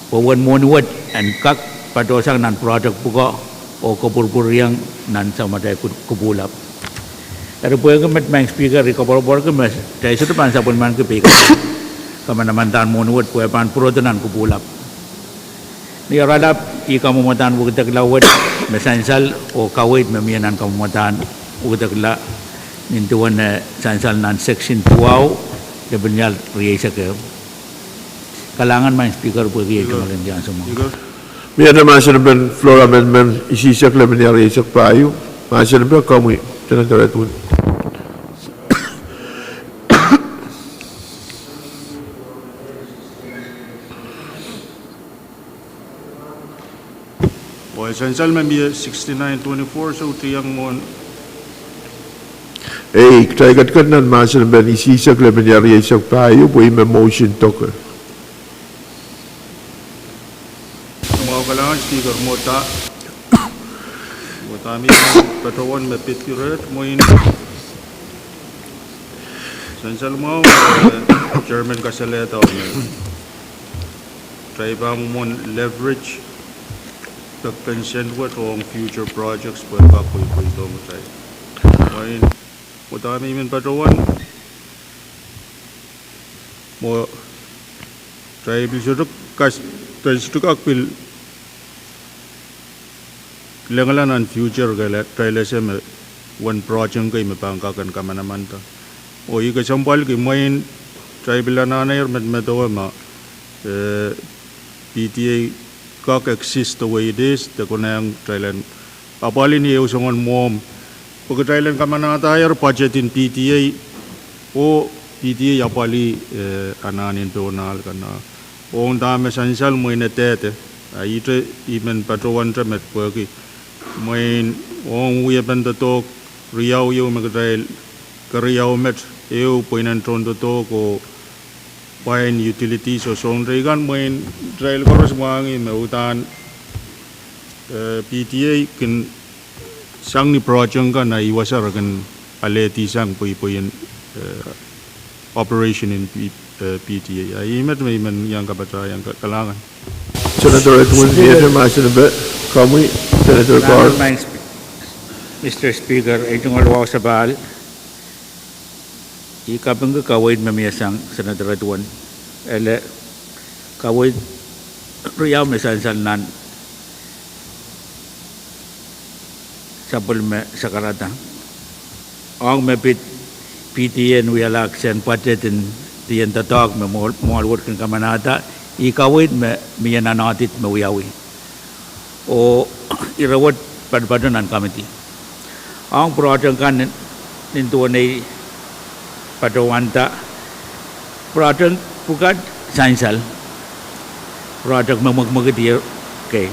pwe uwen mwohni wet en kak patohsang nan project pwuko oh kopwurpwuriong nan samatail kupwulap. Eri pwehki met, Madam Speaker, I koapworopworki me kitail sohte pahn sapwellimanki pei kamanamandahn mwohni wet pwe e pahn pwurodo nan kupwulap. Ni oaralap, ih kamwadahn wekidekla wet me sansal oh kaweid me mie nan kamwadahn wekidekla nin duwen eh sansal nan section duwau, lepin iar rieisek ehu. Kalahngan, Madam Speaker, pwehki ei tungoal en ansou mwahu. Miehte mahsen en floor amendment isihsek lepin iar rieisek pahieu, mahsen en komwi, Senator Edwin. Oh e sansal me mie sixty-nine twenty-four, sohte iang mwohn. Ei, kitail ketiket nan mahsen en isihsek lepin iar rieisek pahieu pwe ih me motion doke. Mwahu kalahngan Speaker, mwo da, mwo da me I men patohwan me pid iret mwein sansal mwahu me chairman kasalehda me kitail pahn mwomwen leverage pekpen sent wet ong future projects pwe e kak pweipweidohng kitail. Mwein mwo da me I men patohwan, mwo kitail pil sohte kas, kitail sohte kak pil lengala nan future, kitail ese me uwen project kei me pahn kak en kamanamanda. Oh I kesempwalki mwein kitail pil anahnehr medemedewe ma eh P T A kak exist the way it is, de konehng kitail en apwalih ni ehu soangen mwomw. Pwe kitail en kamanahdahier budget en P T A, oh P T A apwalih eh anahn en pohn ahl kan. Ong dahme sansal mwein e dehde A ihte I men patohwante met pwehki mwein ong wiepen doadoahk riau ieu me kitail keriau met, ehu pweinen tohn doadoahk oh pwain utilities oh sounte kan, mwein kitail koaros mwahngih me uhdahn, eh, P T A kin sang ni project kan a I wasa re kin alehdi sang pweipweien, eh, operation en P-, eh, P T A. A ih met me I men iang kapatahieng. Ka-, kalahngan. Senator Edwin, Speaker. Mie mahsen me komwi, Senator Carl. Mr Speaker, ei tungoal wahu sapahl, I kapingki kaweid me mie sang Senator Edwin. Ele kaweid riau me sansal nan sapwellime sakarada. Ong me pid P T A en wiahla kisehn pwaded en dien doadoahk me mwohl-, mwoahl wet kin kamanahda, ih kaweid me mie nan audit me wiawi. Oh ire wet patopato nan committee. Ong project kan nin, nin duwen ei patohwanda, project pwukat sansal. Project me mwekmwekid ieu kei.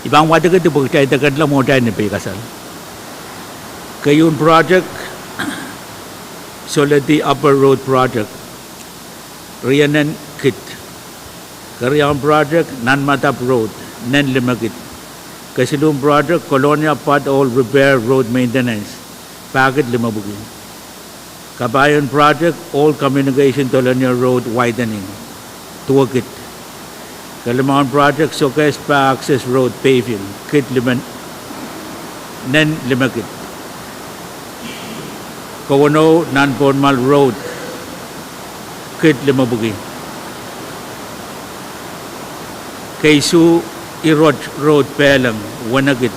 I pahn wadekidi pwe kitail de ketla mwohtail ni peikasal. Keieun project, Soledi Upper Road Project, rienen kid. Keriaun project, Nanmadap Road, nen limekid. Kesiluhn project, Colonia Pothole Repair Road Maintenance, pahkid limepwiki. Kapahieuan project, Old Communication Dolonier Road Widening, duwekid. Kelimaun project, Sokehs Pah Access Road Paving, kid limen-, nen limekid. Kowenou Nanpohnmal Road, kid limepwiki. Keisuh Irot Road Pehleng, wenekid.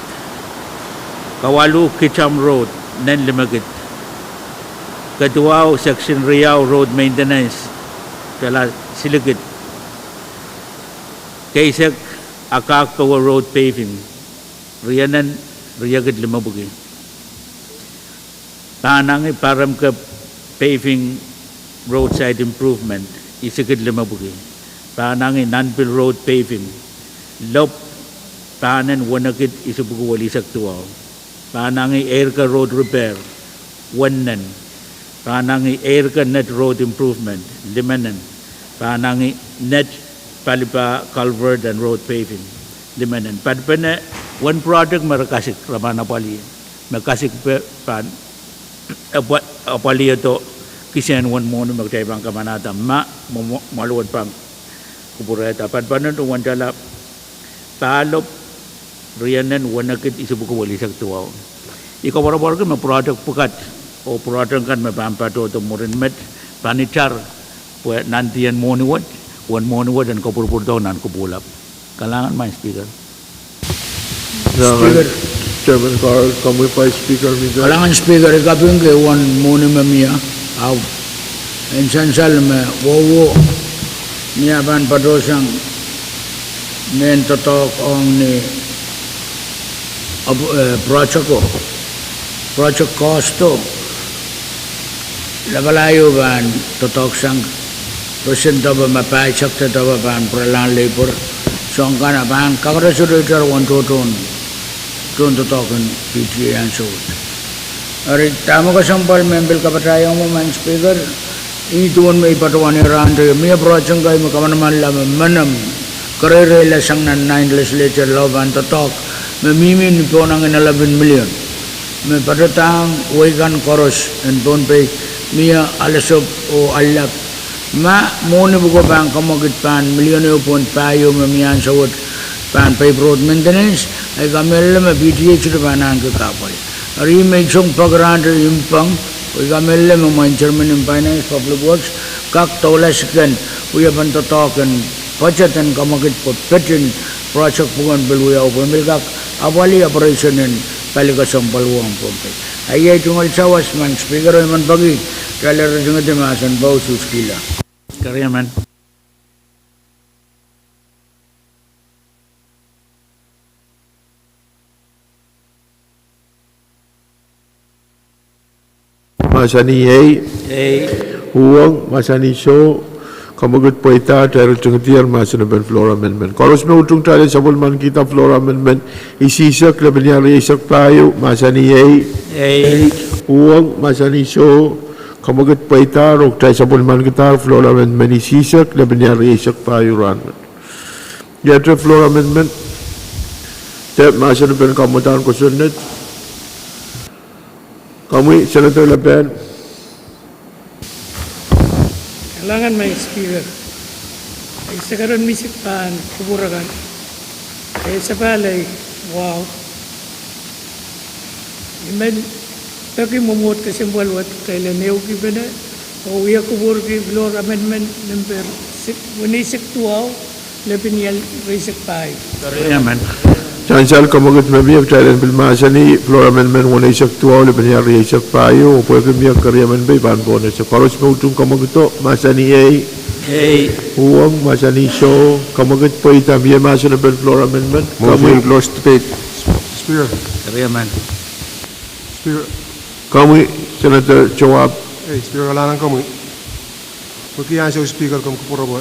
Kawaluh Kitam Road, nen limekid. Keduwahu section riau road maintenance, dala silikid. Keisek Akakpowe Road paving, rienen riekid limepwiki. Pahnangih Paremke paving, roadside improvement, isikid limepwiki. Pahnangih Nanpil Road paving, lop pahnen wenekid isipwiki welisek duwau. Pahnangih Eirke Road repair, wennen. Pahnangih Eirke Net Road improvement, limenen. Pahnangih Net Palipa culvert and road paving, limenen. Patpene wen project me re kasik, re pahn apwalih. Me kasik pe pahn apwa-, apwalihdo kisehn wen mwohni me kitail pahn kamanahda ma, mwo-, mwo-, mwoahl wet pahn kupwurehda. Patpene duwen dala pahlop rienen wenekid isipwiki welisek duwau. I koapworopworki me project pwukat, oh project kan me pahn patohdo mwurin met, pahn itar, pwe nandien mwohni wet, wen mwohni wet en kopwurpwurdohng nan kupwuhlap. Kalahngan, Madam Speaker. Speaker. Chairman Carl, komwi Vice Speaker, Mister Kalahngan Speaker, I kapingki wen mwohni me mie, ahpw en sansal me wowo, mie pahn patohsang mehn doadoahk ong ni, eh, project o, project cost o. Lapala ieu pahn doadoahksang, roson doadoahk me pahisek doadoahk pahn pwuralahng labor. Soahng kan a pahn kakete sohte itar wen tohtohn, tohn doadoahk en P T A ansou wet. Eri dahme kesempwal me I pil kapatahiong mwo, Madam Speaker, ih duwen me I patohwan ehrante, mie project kan me kamanamanla me menem, kereireila sang nan nine legislature lao pahn doadoahk, me mihmi ni pohnangin eleven million. Me patohdohng wehi kan koaros en Pohnpei, mie alehsop oh allap. Ma mwohni pwuko pahn kamwekid pahn million ehu point pahieu me mie ansou wet pahn pei road maintenance, I kamehlele me P T A sohte pahn ahneki kahpwal. Eri me I song peki rahnwet impwong, oh I kamehlele me mwein Chairman en Finance, Public Works, kak doula siken wiepen doadoahk en budget en kamwekid pwe petin project pwuken pil wiawi pwe pil kak apwalih operation en pali kesempwal ong Pohnpei. Ahi ei tungoal sawas, Madam Speaker, oh I men peki kitail en ritingedi mahsen pwukat uskila. Keriemen. Mahsanih ei. Ei. Uhwong, mahsanih soh. Kamwekid pweida, kitail ritingdier mahsen en floor amendment. Koaros me utung kitail en sapwellimanikihda floor amendment isihsek lepin iang rieisek pahieu, mahsanih ei. Ei. Uhwong, mahsanih soh. Kamwekid pweida, oh kitail sapwellimanikihda floor amendment isihsek lepin iang rieisek pahieu rahnwet. Iet floor amendment, de mahsen en kamwadahn kosonned. Komwi, Senator Lapen. Kalahngan Madam Speaker. Ei sakaradahn mihsik pahn kupwur akan. Ei sapahl ei, wow. I men peki mwomwohd kesempwal wet kitail en ehukipene oh wia kupwurki floor amendment number six, weneisek duwau, lepin iang rieisek pahieu. Sansal kamwekid me mie, kitail en pil mahsanih floor amendment weneisek duwau, lepin iang rieisek pahieu, oh pwehki mie keriemen pei pahn pohnese. Koaros me utung kamwekido, mahsanih ei. Ei. Uhwong, mahsanih soh. Kamwekid pweida, mie mahsen en floor amendment. Motion close debate. Speaker. Keriemen. Speaker. Komwi, Senator Joab. Ei, Speaker, kalahngan komwi. Pwehki ansou Speaker komw kupwure pwe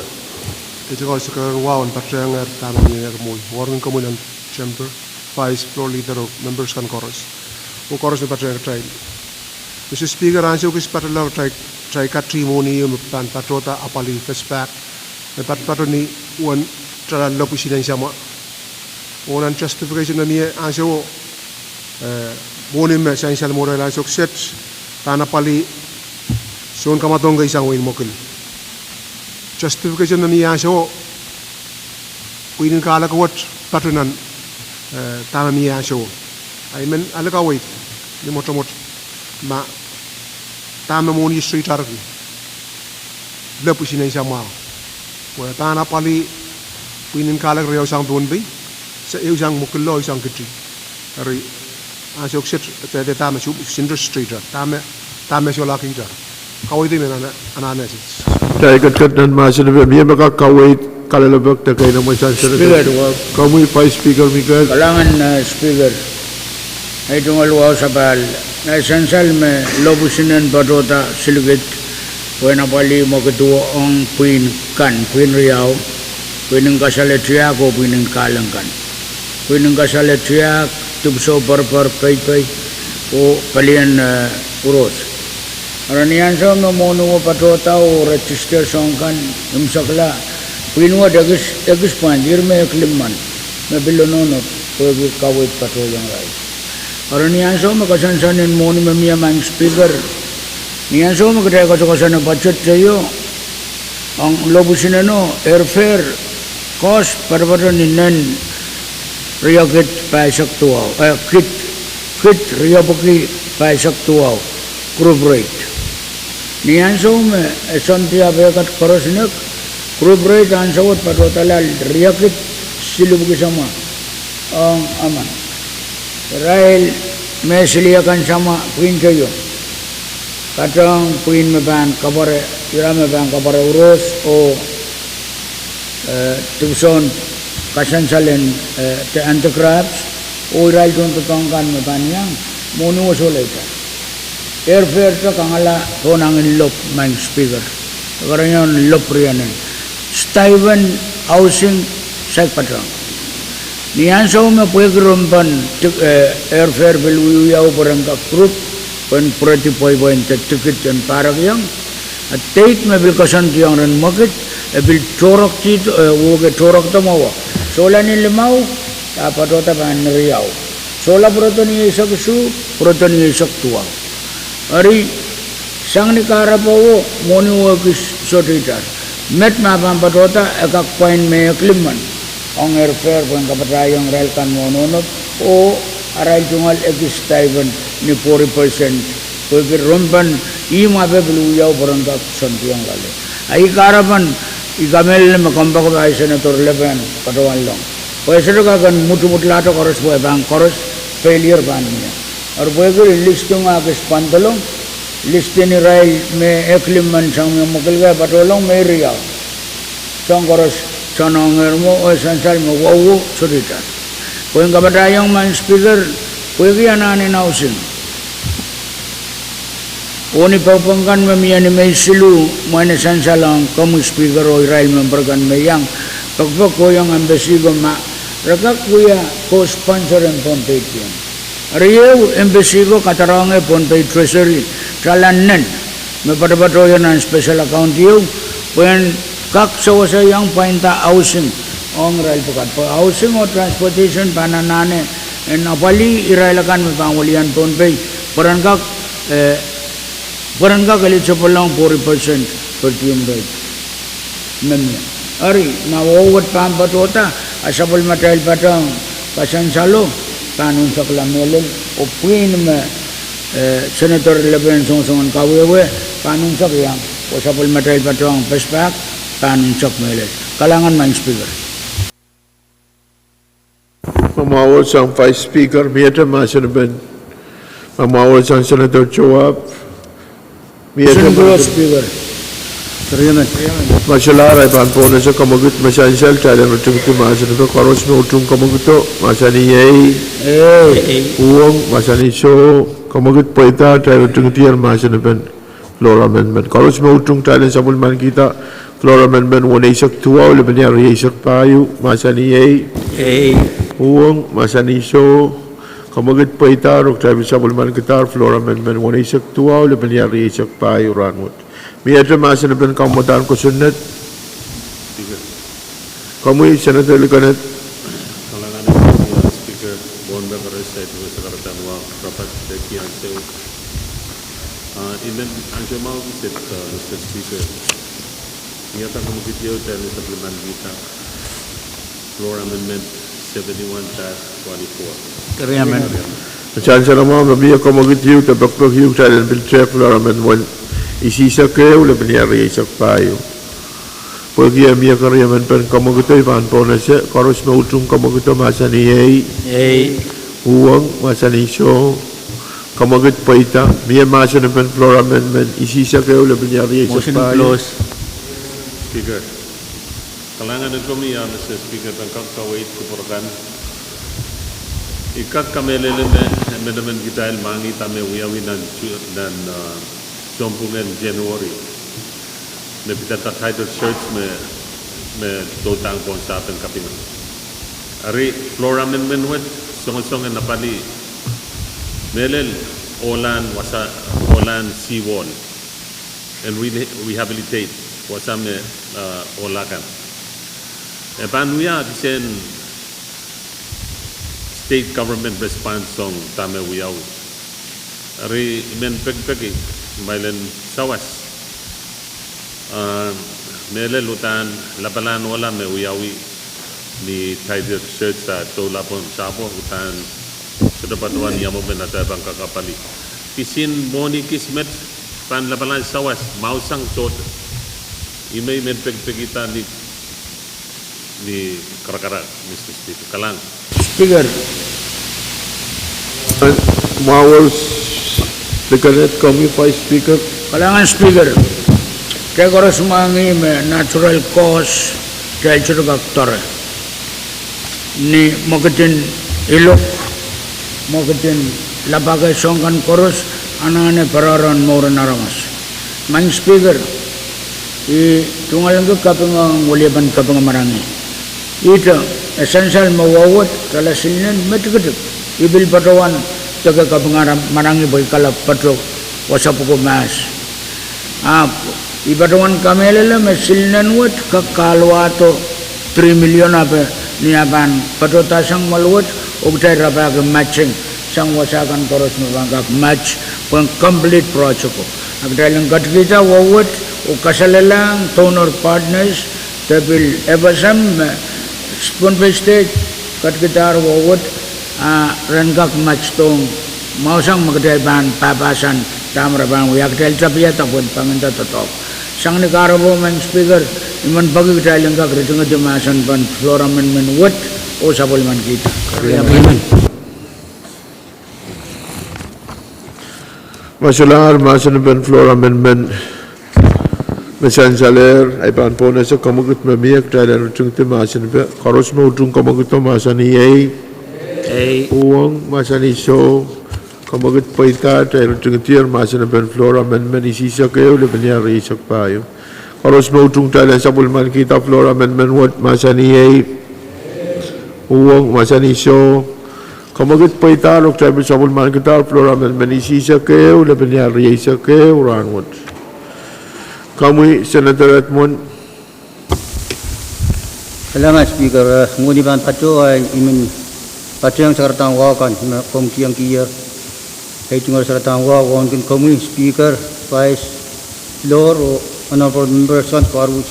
ei tungoal sakaradahn wahu en patehng dahme mie mwohni. Warning komwi nan chamber, Vice, Floor Leader, oh members kan koaros, oh koaros me patehng kitail. Mister Speaker, ansou kis patohla kitail, kitail kati mwohni ehu me pahn patohda apwalih FASTPAC, me patopato ni uwen tala lopwisinen samwa. Oh nan justification me mie ansouo, eh, mwohni me sansal mwohtail ansou kiset pahn apwalih soun kamwadong kei sang wehin Mwekil. Justification me mie ansouo, pwihnen kahlek wet pato nan, eh, dahme mie ansouo. Ahi men ale kaweid ni mwotomwot ma dahme mwohni straight arki lopwisinen samwa, pwe pahn apwalih pwihnen kahlek riau sang Pohnpei, se ehu sang Mwekillo, ehu sang Kiti. Eri ansou kiset, de, de dahme su, sinterstrita, dahme, dahme sohlahkihda. Kaweid me nan, anahne. Kitail ketiket nan mahsen me mie me kak kaweid, kalelapak de keinemwe sang Senator Joab. Komwi Vice Speaker Mikel. Kalahngan, eh, Speaker. Ei tungoal wahu sapahl, eh, sansal me lopwisinen patohda silikid, pwehn apwalih mwekiduwe ong pwihn kan, pwihn riau, pwihnen kasale tiahk oh pwihnen kahleng kan. Pwihnen kasale tiahk, dipwisou perper, peipei, oh pelien, eh, urohs. Eri ni ansou me mwohni wet patohda oh register soang kan, imwisekla, pwihn wet ekis, ekis pwand, ire me eklimmen, me pil ononok, pwehki kaweid patohiong irail. Eri ni ansou me koasoakoasoanen mwohni me mie Madam Speaker, ni ansou me kitail koasoakoasoane budget teio, ong lopwisineno, airfare cost patopato ni nen riekid pahisek duwau, eh, kid, kid riepwiki pahisek duwau, group rate. Ni ansou me e soandi apehkat koaros nek, group rate ansou wet patohdala riekid silihpwiki samwa ong emen. Irail me silihakan samwa pwihn teio. Patehng pwihn me pahn kapware, ira me pahn kapware urohs oh, eh, dipwisoun kasansal en, eh, de handicrafts, oh irail tohndoadoahk kan me pahn iang, mwohni wet sohleita. Airfare te kangala pohn angin lop, Madam Speaker. Kerenieng lop rienen. Stipend, housing, saik patehng. Ni ansou me pwehki rimpen, eh, airfare pil wiewiawi pwe ren kak group, pwehn pwurehdi pweipwein de tikit en pahrekiong, a date me pil koasoandiong ren mwekid, e pil tohroktihdo, eh, wehwehki tohroktihdo mwowe. Sohla ni limau, a patohda pahn ni riau. Sohla pwurodo ni eisek isuh, pwurodo ni eisek duwau. Eri, sang ni kahrepe wo, mwohni wehwehki sohte itar. Met me pahn patohda, e kak pwain me eklimmen ong airfare pwehn kapatahiong irail kan me ononok, oh arail tungoal ekis stipend ni forty percent, pwehki rimpen ihmw ape pil wiawi pwe ren kak soandiong loale. A ih kahrepen, I kamehlele me kompoakepahi Senator Lapen patohwanlong. Pwe e sohte kak en mwotomwotolahte koaros pwe pahn koaros failure pahn mie. Eri pwehki list ong ekis pwandolong, list en irail me eklimmen sang mie Mwekil ke patohlong me riau. Soang koaros, soangen ngehr mwo, oh sansal me wahu sohte itar. Pwehn kapatahiong Madam Speaker, pwehki anahnen housing. Oh ni pekipek kan me mie ni Mei siluh, mwein e sansalohng komwi Speaker oh irail member kan me iang pekipek kohiong embassy ko ma re kak wia co-sponsor en Pohnpei Diem. Eri ehu embassy ko kadarohng Pohnpei Treasury, tala nen me poatopoatohier nan special account ieu, pwehn kak sewese iang pwainda housing ong irail pwukat. Pwe housing oh transportation pahn anahne en apwalih irail akan me pahn welian Pohnpei, pwe ren kak, eh, pwe ren kak eligible ong forty percent per diem rate. Me mie. Eri, ma wowet pahn patohda, a sapwellimatail patohwan kasansalo pahn unsek la mehlel, oh pwihn me, eh, Senator Lepen songosong en kawehwe pahn unsek iang, oh sapwellimatail patohwan pespahk pahn unsek mehlel. Kalahngan, Madam Speaker. Ma mwahuwel sang Vice Speaker, miehte mahsen en pen. Ma mwahuwel sang Senator Joab, miehte mahsen en pen. Speaker. Ma solahr, I pahn pwonese kamwekid me sansal, kitail en ritingidi mahsen en pen. Koaros me utung kamwekid o, mahsanih ei. Ei. Uhwong, mahsanih soh. Kamwekid pweida, kitail ritingidi mahsen en pen. Floor amendment. Koaros me utung, kitail en sapwellimanikihda floor amendment weneisek duwau, lepin ehu rieisek pahieu, mahsanih ei. Ei. Uhwong, mahsanih soh. Kamwekid pweida, oh kitail pil sapwellimanikihda floor amendment weneisek duwau, lepin ehu rieisek pahieu rahnwet. Miehte mahsen en pen, kamwadahn kosonned. Komwi Senator Likened. Kalahngan en Speaker, Speaker, Board Members, Senator Sakaratanwa, Robert, Becky, ansou. Ah, I men ansou mwahu kiset, ah, Mister Speaker. Ni atail kamwekid ieu, kitail en sapwellimanikihda Floor Amendment seventy-one dash twenty-four. Keriamen. Sansal mwahu me mie kamwekid ieu, de pekipek ieu, kitail en pil tehk Floor Amendment isihsek ehu, lepin ehu rieisek pahieu. Pwehki e mie keriamen pen kamwekid o, I pahn pwonese, koaros me utung kamwekid o, mahsanih ei. Ei. Uhwong, mahsanih soh. Kamwekid pweida, mie mahsen en pen Floor Amendment isihsek ehu, lepin ehu rieisek pahieu. Motion close. Speaker, kalahngan en komwi, ah, Mister Speaker, pahn kak kaweid kupwur kan. I kak kamehlele me, emenemen kitail mwahngih dahme wiawi nan, nan, ah, sounpwungen January. Me pidada title search me, me doudahng pohn sahpw en kapinga. Eri Floor Amendment wet, songosong en apwalih mehlel ohlahn wasa, ohlahn seawall en re-, rehabilitate wasa me, ah, ohlahkan. E pahn wia kisehn state government response ong dahme wiawi. Eri I men pekipeki kumwail en sawas, ah, mehlel uhdahn lapalahn ohla me wiawi ni title search ah doula pohn sahpwo, uhdahn sohte patohwan ia mwomwen atail pahn kak apwalih. Kisin mwohni kis met pahn lapalahn sawas, mwahusang sohte. Ih me I men pekipekihda ni ni karakarak, Mister Speaker. Kalahngan. Speaker. Mwahuwel Likened, komwi Vice Speaker. Kalahngan Speaker. Kitail koaros mwahngih me natural cause kitail sohte kak doare. Ni mwekid en ilok, mwekid en lapake, soahng kan koaros anahne pwarodo mouren aramas. Madam Speaker, I tungoalenki kapinga ong weliepen kapinga marangi. Ihte, e sansal me wowed, tala silinen me tikitik. I pil patohwan deke kapinga marangi pwe I kalap pato wasa pwuko mahs. Ahpw I patohwan kamehlele me silinen wet kak kahluwahdo three million ape ni ah pahn patohdasang mwoal wet, oh kitail rapahki matching sang wasa kan koaros me pahn kak match pwehn complete project ko. A kitail en ketikihda wowed oh kasalehda donor partners, de pil FSM me Pohnpei State ketikidahr wowed, a ren kak matchdohng mwahusang me kitail pahn pahpahsan dahme re pahn wia. Kitail tapiada pwehn pangin doadoahk. Sang ni kahrepe, Madam Speaker, I men peki kitail en kak ritingidi mahsen pahn Floor Amendment wet oh sapwellimanikihda. Ma solahr mahsen en pahn Floor Amendment me sansalehr, I pahn pwonese kamwekid me mie, kitail en ritingidi mahsen pwe. Koaros me utung kamwekido mahsanih ei. Ei. Uhwong mahsanih soh. Kamwekid pweida, kitail ritingdier mahsen en floor amendment isihsek ehu, lepin riau rieisek pahieu. Koaros me utung kitail en sapwellimanikihda floor amendment wet, mahsanih ei. Uhwong, mahsanih soh. Kamwekid pweida, oh kitail pil sapwellimanikihda floor amendment isihsek ehu, lepin riau rieisek ehu rahn wet. Komwi, Senator Edmund. Kalahngan Speaker, eh, ngehi pahn patoh, eh, I men patohwanohng sakaradahn wahu kan me komw kihong keieu. Ei, tungoal sakaradahn wahu, wauneki komwi Speaker, Vice, floor, oh honorable members kan koaros.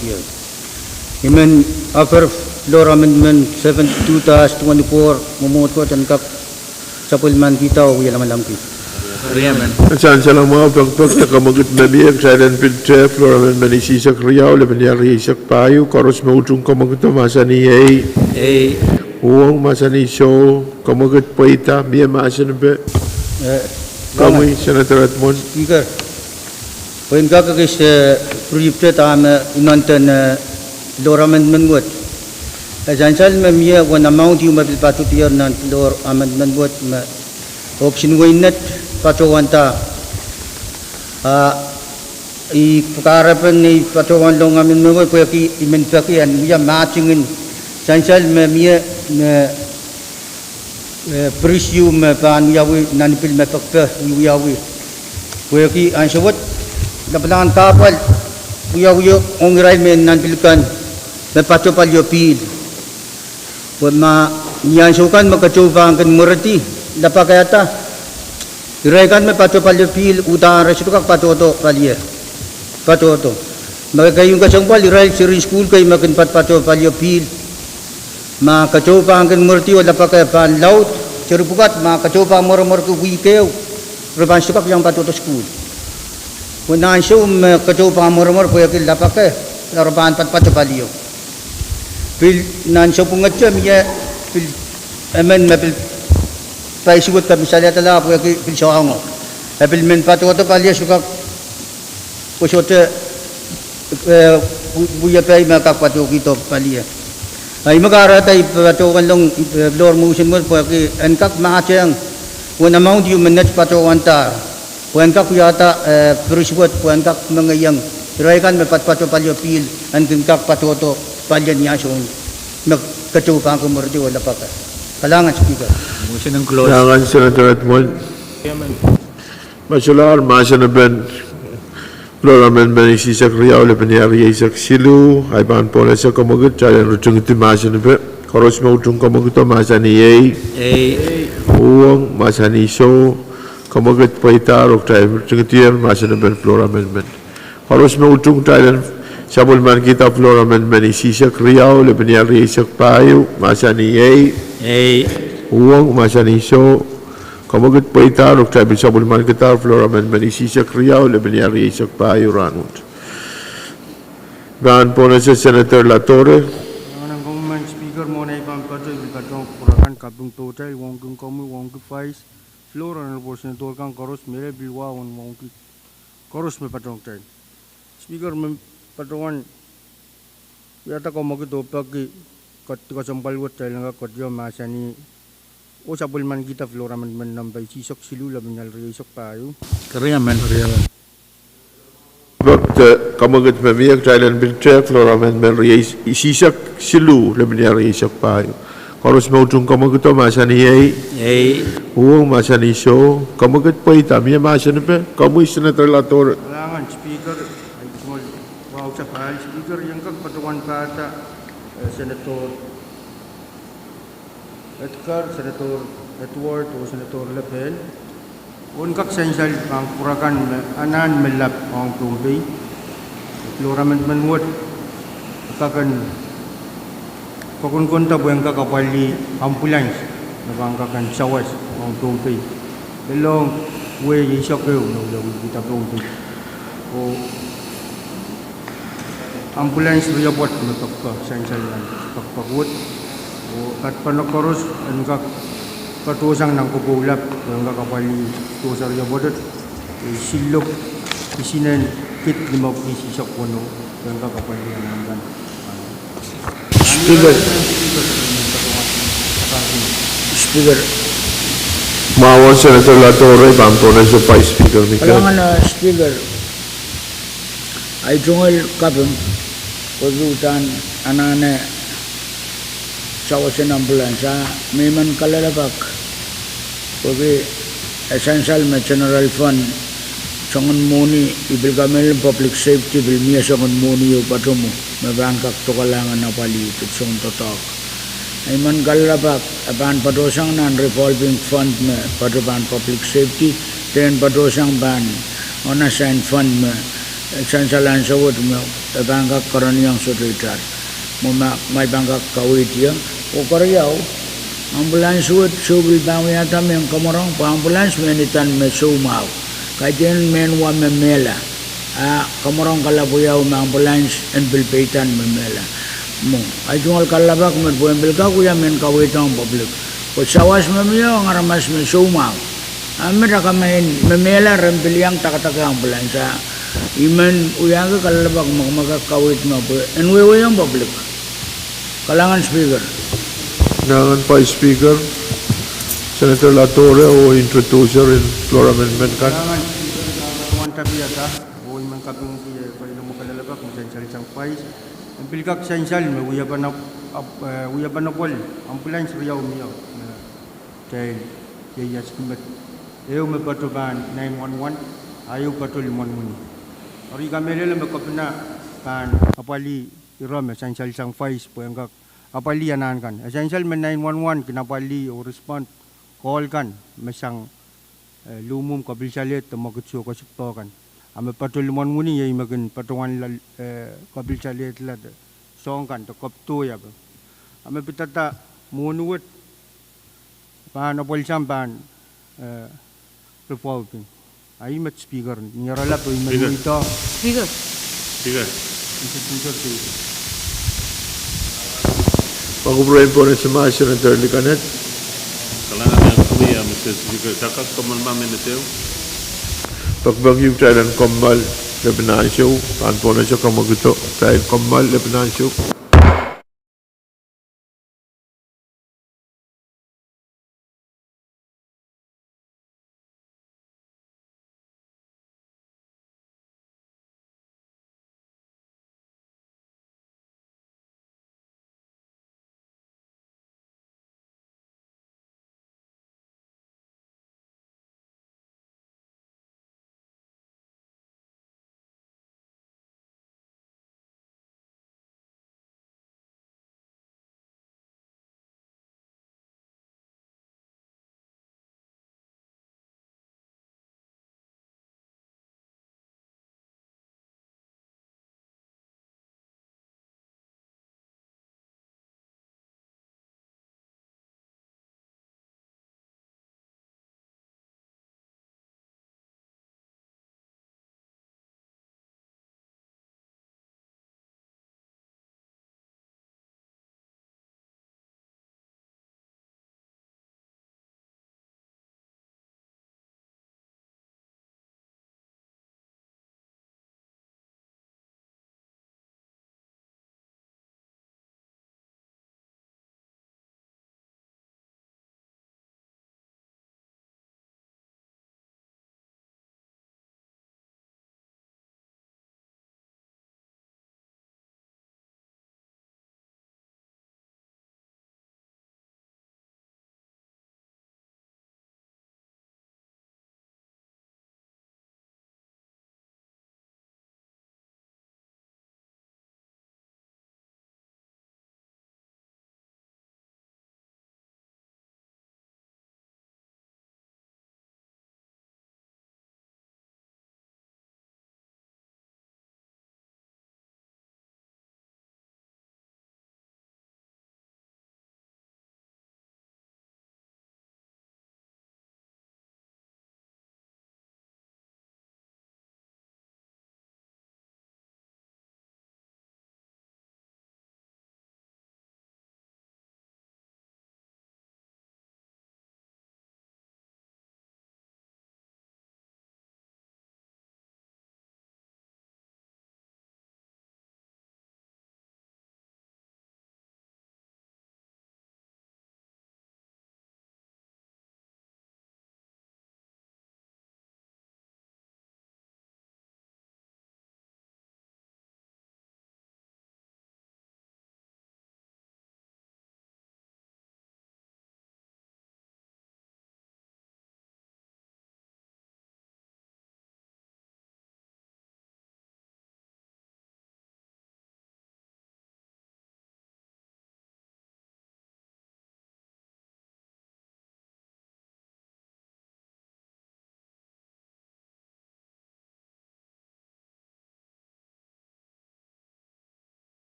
I men offer floor amendment seventy-two dash twenty-four, mwomwohdiso en kak sapwellimanikihda oh wia lamalamki. Sansal mwahu, pekpek de kamwekid me mie, kitail en pil te floor amendment isihsek riau, lepin riau rieisek pahieu. Koaros me utung kamwekido mahsanih ei. Ei. Uhwong, mahsanih soh. Kamwekid pweida, mie mahsen epe? Eh, Komwi, Senator Edmund. Speaker, pwe en kak ekis, eh, brief te dahme inenen, eh, floor amendment wet. Eh, sansal me mie, wen amount ehu me pil patohdier nan floor amendment wet me option wei net patohwanda. Ah, I pakarepen ni patohwan long amendment wet pwehki I men peki en wia matching en sansal me mie, me, eh, pris ehu me pahn wiawi nan pil me pekpe wiawi. Pwehki ansou wet, lapalahn kahpwal wiawi ong irail me nan pil kan me patoh palio pihl. Pwe ma ni ansou kan me keteu pahn kin mwerehdi, lapakehda, irail kan me patoh palio pihl, uhdahn re sohte kak patohdo palie. Patohdo. Me keieu kesempwal, irail seri en sukuhl kei me kin patoh palio pihl. Ma keteu pahn kin mwerehdi oh lapakehda pahn laud, seri pwukat, ma keteu pahn mweremwerki wihk ehu, re pahn sohte kak iang patohdo sukuhl. Pwe nan ansou me keteu pahn mweremwer pwehki lapakehda, re pahn patohdo palio. Pil nan ansou pwungete mie, pil emen me pil paisuwed kak misaladalah pwehki pil soahngo. E pil men patohdo palie sohte kak, pwe sohte, eh, wi-, wiepe me kak patohkihdo palie. Ah, I me kahrehda I patohwan long, eh, floor motion wet pwehki en kak matching wen amount ehu me net patohwanda. Pwe en kak wiahda, eh, pris wet, pwe en kak mengeiong irail kan me patohdo palio pihl, en kin kak patohdo palie ni ansou me keteu pahn kin mwerehdi oh lapakehda. Kalahngan Speaker. Motion en close. Kalahngan Senator Edmund. Chairman. Me solahr mahsen epen floor amendment isihsek riau, lepin riau rieisek siluh, ahi pahn pwonese kamwekid, kitail en ritingidi mahsen epe. Koaros me utung kamwekido mahsanih ei. Ei. Uhwong, mahsanih soh. Kamwekid pweida, oh kitail ritingdier mahsen epen floor amendment. Koaros me utung kitail en sapwellimanikihda floor amendment isihsek riau, lepin riau rieisek pahieu, mahsanih ei. Ei. Uhwong, mahsanih soh. Kamwekid pweida, oh kitail pil sapwellimanikihda floor amendment isihsek riau, lepin riau rieisek pahieu rahn wet. Pahn pwonese Senator Latore. Kalahngan komwi Speaker, mwohn ei pahn patoh, I pil patohwan kupwuramwail kaping tohtail, wauneki komwi, wauneki Vice, floor, honorable senator kan koaros, mehlel pil wa, wauneki koaros me patohwan kitail. Speaker, me patohwan wiahda kamwekid oh peki, kat, kesempwal wet kitail en kak ketido mahsanih, oh sapwellimanikihda floor amendment number isihsek siluh, lepin riau rieisek pahieu. Keriamen. Peki kamwekid me mie, kitail en pil te floor amendment rieis-, isihsek siluh, lepin riau rieisek pahieu. Koaros me utung kamwekido mahsanih ei. Ei. Uhwong, mahsanih soh. Kamwekid pweida, mie mahsen epe? Komwi Senator Latore. Kalahngan Speaker, ahi tungoal wahu sapahl Speaker, I en kak patohwan pahda, eh, Senator Edgar, Senator Edward, oh Senator Lepel. Oh en kak sansal pahn kupwur akan me anahn me lap ong Pohnpei. Floor amendment wet, kak en kokonkonda pwe en kak apwalih ambulance me pahn kak en sawas ong Pohnpei. Lelohng wehi eisek ehu me wiawi kihda Pohnpei. Oh ambulance riapwoat me pekpek, sansal nan pekpek wet. Oh kapanok koaros en kak kadohsang nan kopou lap, pwe en kak apwalih dohsa riapwoat. Eh, siluh, isinen kid limepwiki eisek weneu, pwe en kak apwalih anahn kan. Speaker. Speaker. Mwahu, Senator Latore, pahn pohnese Vice Speaker Mika. Kalahngan, eh, Speaker. Ahi tungoal kaping, pwehki uhdahn anahne sawas en ambulance, ah, me I men kalelapak, pwehki e sansal me general fund, soangen mwohni, I pil kamehlele public safety pil mie soangen mwohni ieu patohwan me pahn kak dokalahng en apwalih pil soangen doadoahk. I men kalelapak, e pahn patohsang nan revolving fund me patohwan public safety, de en patohsang pahn unassigned fund me, eh, sansal ansou wet me, e pahn kak kereniong sohte itar. Mwo ma, ma I pahn kak kaweid ie. Oh keriau, ambulance wet soh pil pahn wiahda mehn kamworong, pwe ambulance mehn idan me soumwahu. Kaidehn mehn wa me mehla. Ah, kamworong kalapw wiawi me ambulance en pil peidan me mehla. Mwo, ahi tungoal kalelapak met pwe en pil kak wia mehn kaweidohng public. Pwe sawas me mie ong aramas me soumwahu. Ah, met akamain me mehla ren pil iang dakadake ambulance. Ah, I men wiahki kalelapak me ma kak kaweid me pwe en wehwehki public. Kalahngan Speaker. Kalahngan Vice Speaker, Senator Latore, oh introducer en floor amendment kan. Kalahngan Speaker, kalahngan tapiada, oh I men kapingki, eh, pwe I men kalelapak me sansal sang Vice. En pil kak sansal me wia pahn ap-, ap-, eh, wia pahn apwalih ambulance riau mie, eh, dahme ieias kimet. Ehu me patohwan nine one one, ah ehu patohwan limwon wini. Eri I kamehlele me kopina pahn apwalih ire me sansal sang Vice pwe en kak apwalih anahn kan. E sansal me nine one one kin apwalih oh respond call kan me sang, eh, luhmwuhm, kapilsalehd de mwekid soh kesik poh kan. Ah me patohwan limwon wini iei me kin patohwan la, eh, kapilsalehd la de soahng kan de kapwdo iape. Ah me pidada mwohni wet pahn apwalih sang pahn, eh, revolving. Ahi met Speaker, ni oaralap I men Speaker. Wihdo. Speaker. Speaker. Mister Speaker, please. Pwe kupwuren pohnese ma Senator Likanet. Kalahngan, eh, Mister Speaker, sakak komwal ma minit ehu. Pekipeki kitail en komwal lepin ansou, pahn pohnese kamwekido kitail komwal lepin ansou.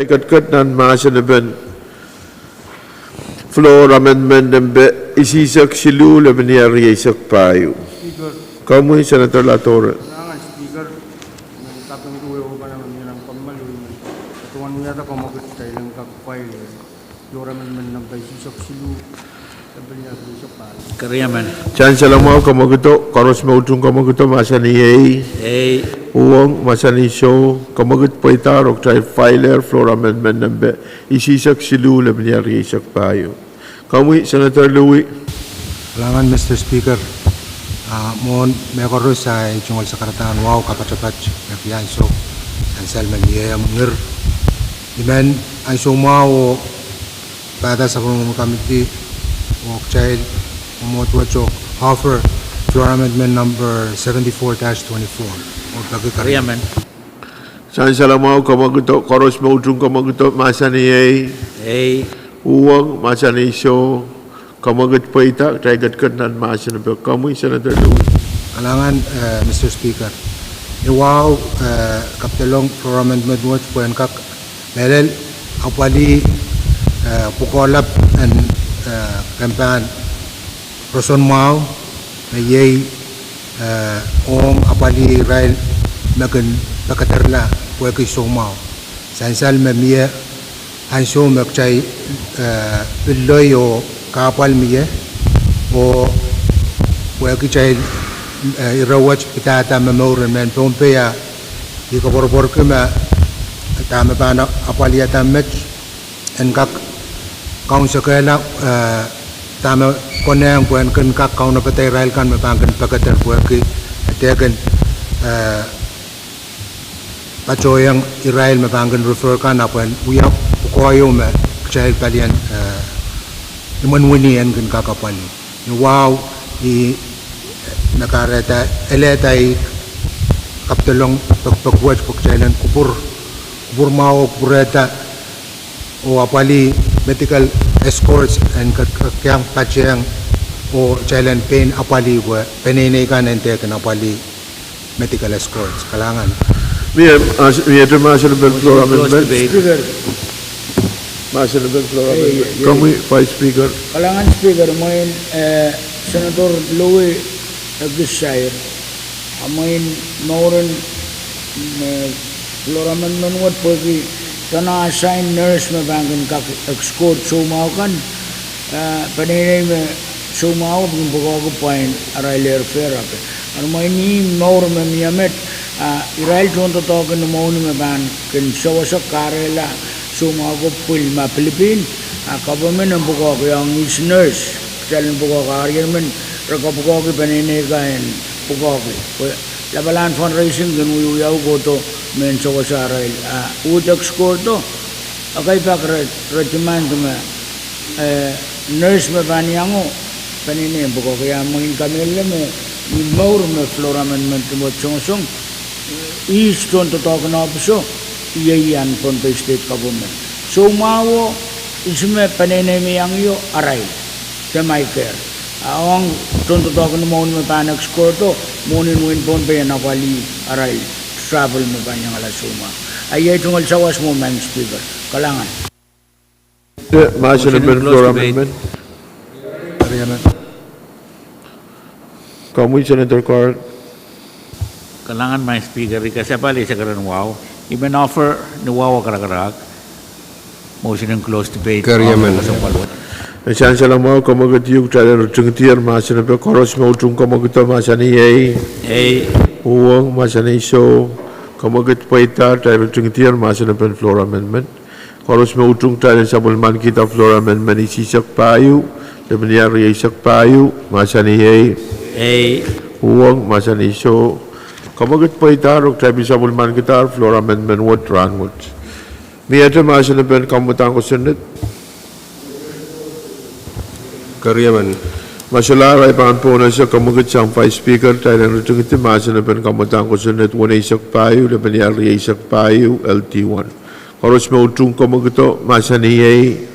Ketiket nan mahsen en floor amendment nempe isihsek siluh, lepin iar rieisek pahieu. Komwi Senator Latore. Keriamen. Sansal mwahu, kamwekid, koaros me utung kamwekid, mahsanih ei. Ei. Uhwong, mahsanih soh. Kamwekid pweida, re kitail filehr floor amendment nempe isihsek siluh, lepin iar rieisek pahieu. Komwi Senator Louie. Kalahngan Mister Speaker. Ah, mwohn mehkoaros ahi tungoal sakaradahn wahu kapatapat me ki ansou, sansal me mie ngir. I men ansou mwahu oh pahda sapwellimomwi committee oh kitail mwomwohd wet oh offer floor amendment number seventy-four dash twenty-four. Oh peki. Keriamen. Sansal mwahu, kamwekid, koaros me utung kamwekid, mahsanih ei. Ei. Uhwong, mahsanih soh. Kamwekid pweida, kitail ketiket nan mahsen nempe. Komwi Senator Louie. Kalahngan, eh, Mister Speaker. Ni wahu, eh, kapidolong floor amendment wet pwehn kak mehlel apwalih, eh, pwukoa lap en, eh, kempan roson mwahu, me iei, eh, ong apwalih irail me kin pekederla pwehki soumwahu. Sansal me mie ansou me kitail, eh, pil loi oh kahpwal mie, oh pwehki kitail, eh, ire wet pidada momour en mehn Pohnpei a, I koapworopworki me dahme pahn apwalihada met en kak kaunsekehla, eh, dahme konehng pwehn kin kak kaunopada irail kan me pahn kin pekeder pwehki, eh, de kin, eh, patohiong irail me pahn kin refer kan ahpw en wia pwukoa ieu me kitail palien, eh, imwen wini en kin kak apwalih. Ni wahu, I me kahrehda, elehda I kapidolong pekipek wet pwe kitail en kupwur, kupwur mwahu oh kupwurehda oh apwalih medical escorts en kak, kak iang patehng oh kitail en pein apwalih pwe peneinei kan en de kin apwalih medical escorts. Kalahngan. Mie, as, miehte mahsen en floor amendment. Speaker. Mahsen en floor amendment. Komwi Vice Speaker. Kalahngan Speaker, mwein, eh, Senator Louie, eh, ekis sair. A mwein mouren, mm, eh, floor amendment wet pwehki dene assign nurse me pahn kin kak escort soumwahu kan, eh, peneinei me soumwahu pwehn pwukoahki pwain arail airfare ape. A mwein ih mour me mie met, ah, irail tohndoadoahk en mwohni me pahn kin sewese kahrehla soumwahu ko pwil ma pilipin, ah, government en pwukoahki ong ihs nurse, kitail en pwukoahki, ah, irail men re kapwukoahki peneinei kan en pwukoahki. Pwe lapalahn fundraising kin wiewiawi kohdo mehn sewese arail, ah, uhd escort-o, ekei pak re, re demand me, eh, nurse me pahn iango peneinei en pwukoahki. A mwein kamehlele me ih mour me floor amendment wet songosong, eh, ihs tohndoadoahk en ohpiso, iei ian Pohnpei State Government. Soumwahuo, ihs me peneinei me iang io, arail, de my care. A ong tohndoadoahk en mwohni me pahn escort-o, mwohnin wehin Pohnpei en apwalih arail travel me pahn iangala soumwahu. A iei tungoal sawas mwo, Madam Speaker. Kalahngan. Mahsen en floor amendment. Komwi Senator Carl. Kalahngan Madam Speaker, I kasapahl eisek ren wahu. I men offer ni wahu karakarahk motion en close debate. Keriamen. Sansal mwahu, kamwekid, iuk kitail en ritingdier mahsen nepe. Koaros me utung kamwekido mahsanih ei. Ei. Uhwong, mahsanih soh. Kamwekid pweida, kitail ritingdier mahsen nepen floor amendment. Koaros me utung kitail en sapwellimankihda floor amendment isihsek pahieu, lepin iar rieisek pahieu, mahsanih ei. Ei. Uhwong, mahsanih soh. Kamwekid pweida, re kitail pil sapwellimankidahr floor amendment wet rahnwet. Miehte mahsen nepen kamwadahn kosonned? Keriamen. Ma solahr ahi pahn pohnese, kamwekid sang Vice Speaker, kitail en ritingdi mahsen nepen kamwadahn kosonned weneisek pahieu, lepin iar rieisek pahieu, L D one. Koaros me utung kamwekido mahsanih ei.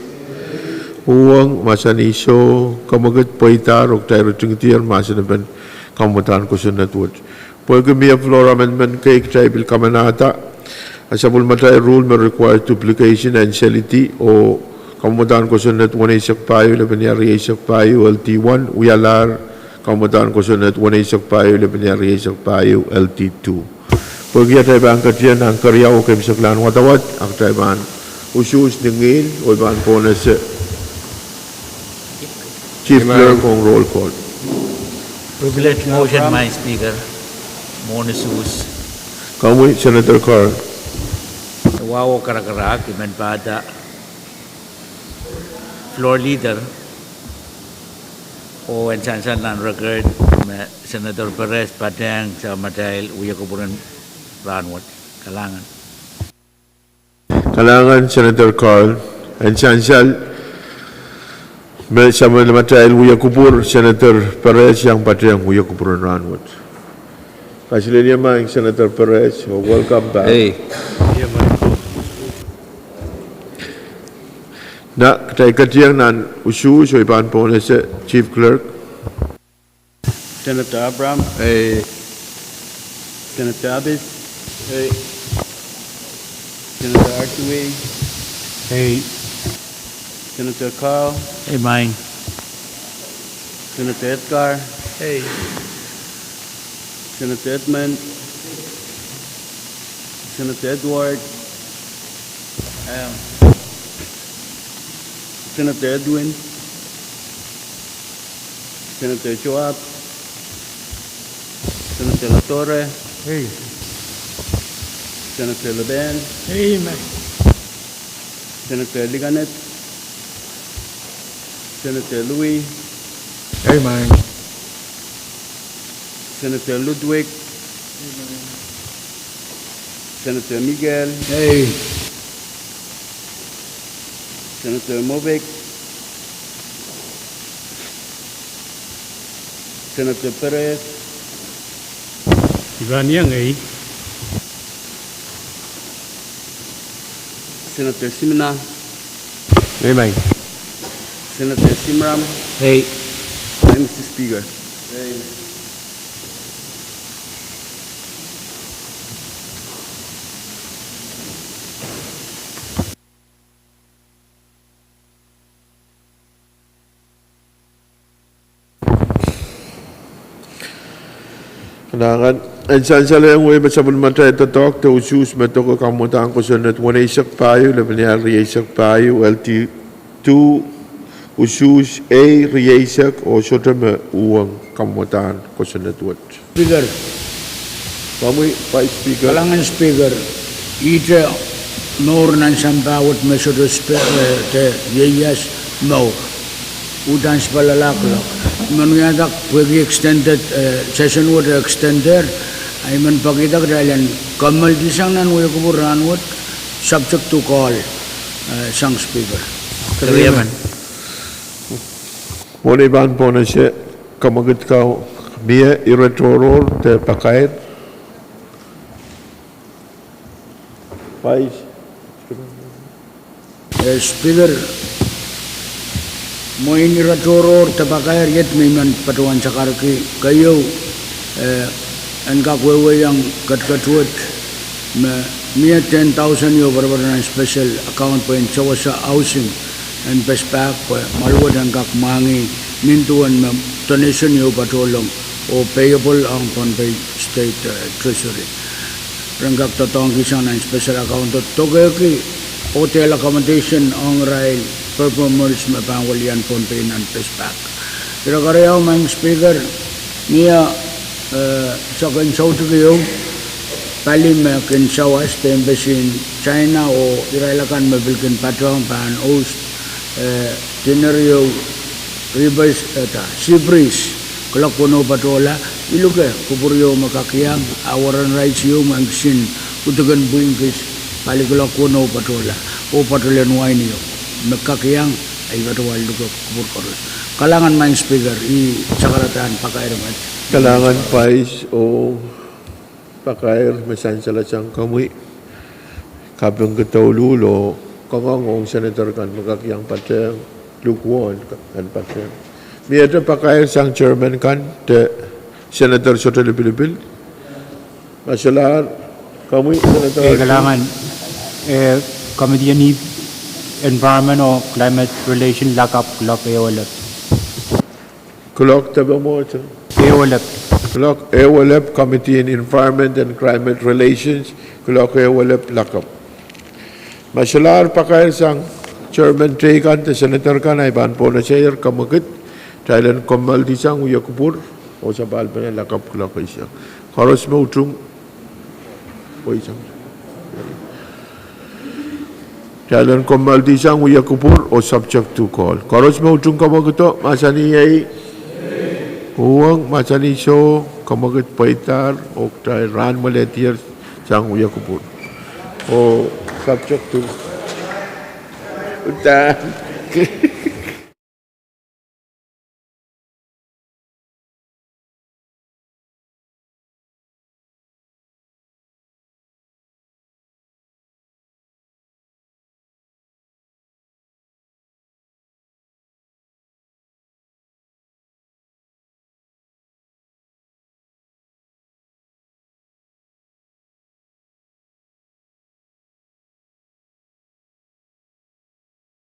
Uhwong, mahsanih soh. Kamwekid pweida, re kitail ritingdier mahsen nepen kamwadahn kosonned wet. Pwehki mie floor amendment kei kitail pil kamanahda, A sapwellimatail rule me require duplication en selidi oh kamwadahn kosonned weneisek pahieu lepin ehu rieisek pahieu L D one wialahr kamwadahn kosonned weneisek pahieu lepin ehu rieisek pahieu L D two. Pwehki atail pahn ketieng nan keriau oh keimwseklahn wadawad, a kitail pahn usuhs ni ngihl oh I pahn pohnese Chief Clerk ong roll call. Privilege motion, Madam Speaker. Mwohn usuhs. Komwi, Senator Carl. Wahu oh karakarahk, I men pahda Floor Leader oh en sansal nan record me Senator Perez patehng sapwellimatail wia kupwur en rahnwet. Kalahngan. Kalahngan Senator Carl, en sansal me sapwellimatail wia kupwur, Senator Perez iang patehng wia kupwur en rahnwet. Kaselehlie maing Senator Perez oh welcome back. Na kitail ketieng nan usuhs oh I pahn pohnese Chief Clerk. Senator Abraham. Ei. Senator Abis. Ei. Senator Artui. Ei. Senator Carl. Ei, maing. Senator Edgar. Ei. Senator Edmund. Senator Edward. Em. Senator Edwin. Senator Joab. Senator Latore. Ei. Senator Leben. Ei, maing. Senator Likanet. Senator Louis. Ei, maing. Senator Ludwig. Senator Miguel. Ei. Senator Mobek. Senator Perez. I pahn iang ei. Senator Simina. Ei, maing. Senator Simram. Ei. Ei, Mister Speaker. Ei. Kalahngan. En sansal ong wehi me sapwellimatail doadoahk de usuhs me doke kamwadahn kosonned weneisek pahieu lepin ehu rieisek pahieu L D two, usuhs ei rieisek oh sohte me uhwong kamwadahn kosonned wet. Speaker. Komwi, Vice Speaker. Kalahngan Speaker, ihte mour nan sampah wet me sohte spe-, eh, de ieias mour. Uhdahn sipalala clock. I men wiahda pwehki extended, eh, session wet extender, a I men pekihda kitail en kommoaldi sang nan wia kupwur rahnwet, subject to call, eh, sang Speaker. Keriemen. Mwohn ei pahn pohnese kamwekid ko, mie ire tohrohr de pakair? Vice. Eh, Speaker, mwein ire tohrohr de pakair iet me I men patohwan sakarki. Keieu, eh, en kak wehwehki ong ketiket wet me mie ten thousand ieu poatopoat nan special account pwehn sewese housing en Pespak pwe mwahl wet en kak mwahngih nin duwen me donation ieu patohlong oh payable ong Pohnpei State, eh, Treasury. Ren kak doadoahngki sang nan special account oh dokehki hotel accommodation ong irail performers me pahn welian Pohnpei nan Pespak. Ire keriau, Madam Speaker, mie, eh, soken soutik ieu, pali me kin sawas de embassy en China oh irail akan me pil kin patohwan pahn host, eh, dinner ieu, Sea Breeze, kuloak weneu patohla, I luke kupwur ieu me kak iang, a weren rice ieu me kisin uduken pwihn kis, pali kuloak weneu patohla, oh patohlen wain ieu me kak iang, a I patohwan luke kupwur koaros. Kalahngan Madam Speaker, I sakaradahn pakair met. Kalahngan Vice oh pakair me sansal sang komwi. Kaping douluhl oh kangoange ong senator kan me kak iang patehng lukewohn kan patehng. Miehte pakair sang chairman kan de senator sohte lipilipil. Ma solahr, Komwi, Senator. Eh, kalahngan, eh, Committee en Environment oh Climate Relation lakapw kuloak ehu elep. Kuloak depe mwohtail? Ehu elep. Kuloak ehu elep, Committee en Environment and Climate Relations, kuloak ehu elep lakapw. Ma solahr pakair sang Chairman teikan de Senator kan, I pahn pohnese kamwekid, kitail en kommoaldi sang wia kupwur, oh sapahl pene lakapw kuloak eisek. Koaros me utung, pwe sang. Kitail en kommoaldi sang wia kupwur oh subject to call. Koaros me utung kamwekido, mahsanih ei. Uhwong, mahsanih soh, kamwekid pweidahr, oh kitail rahn mwalehdier sang wia kupwur. Oh subject to call.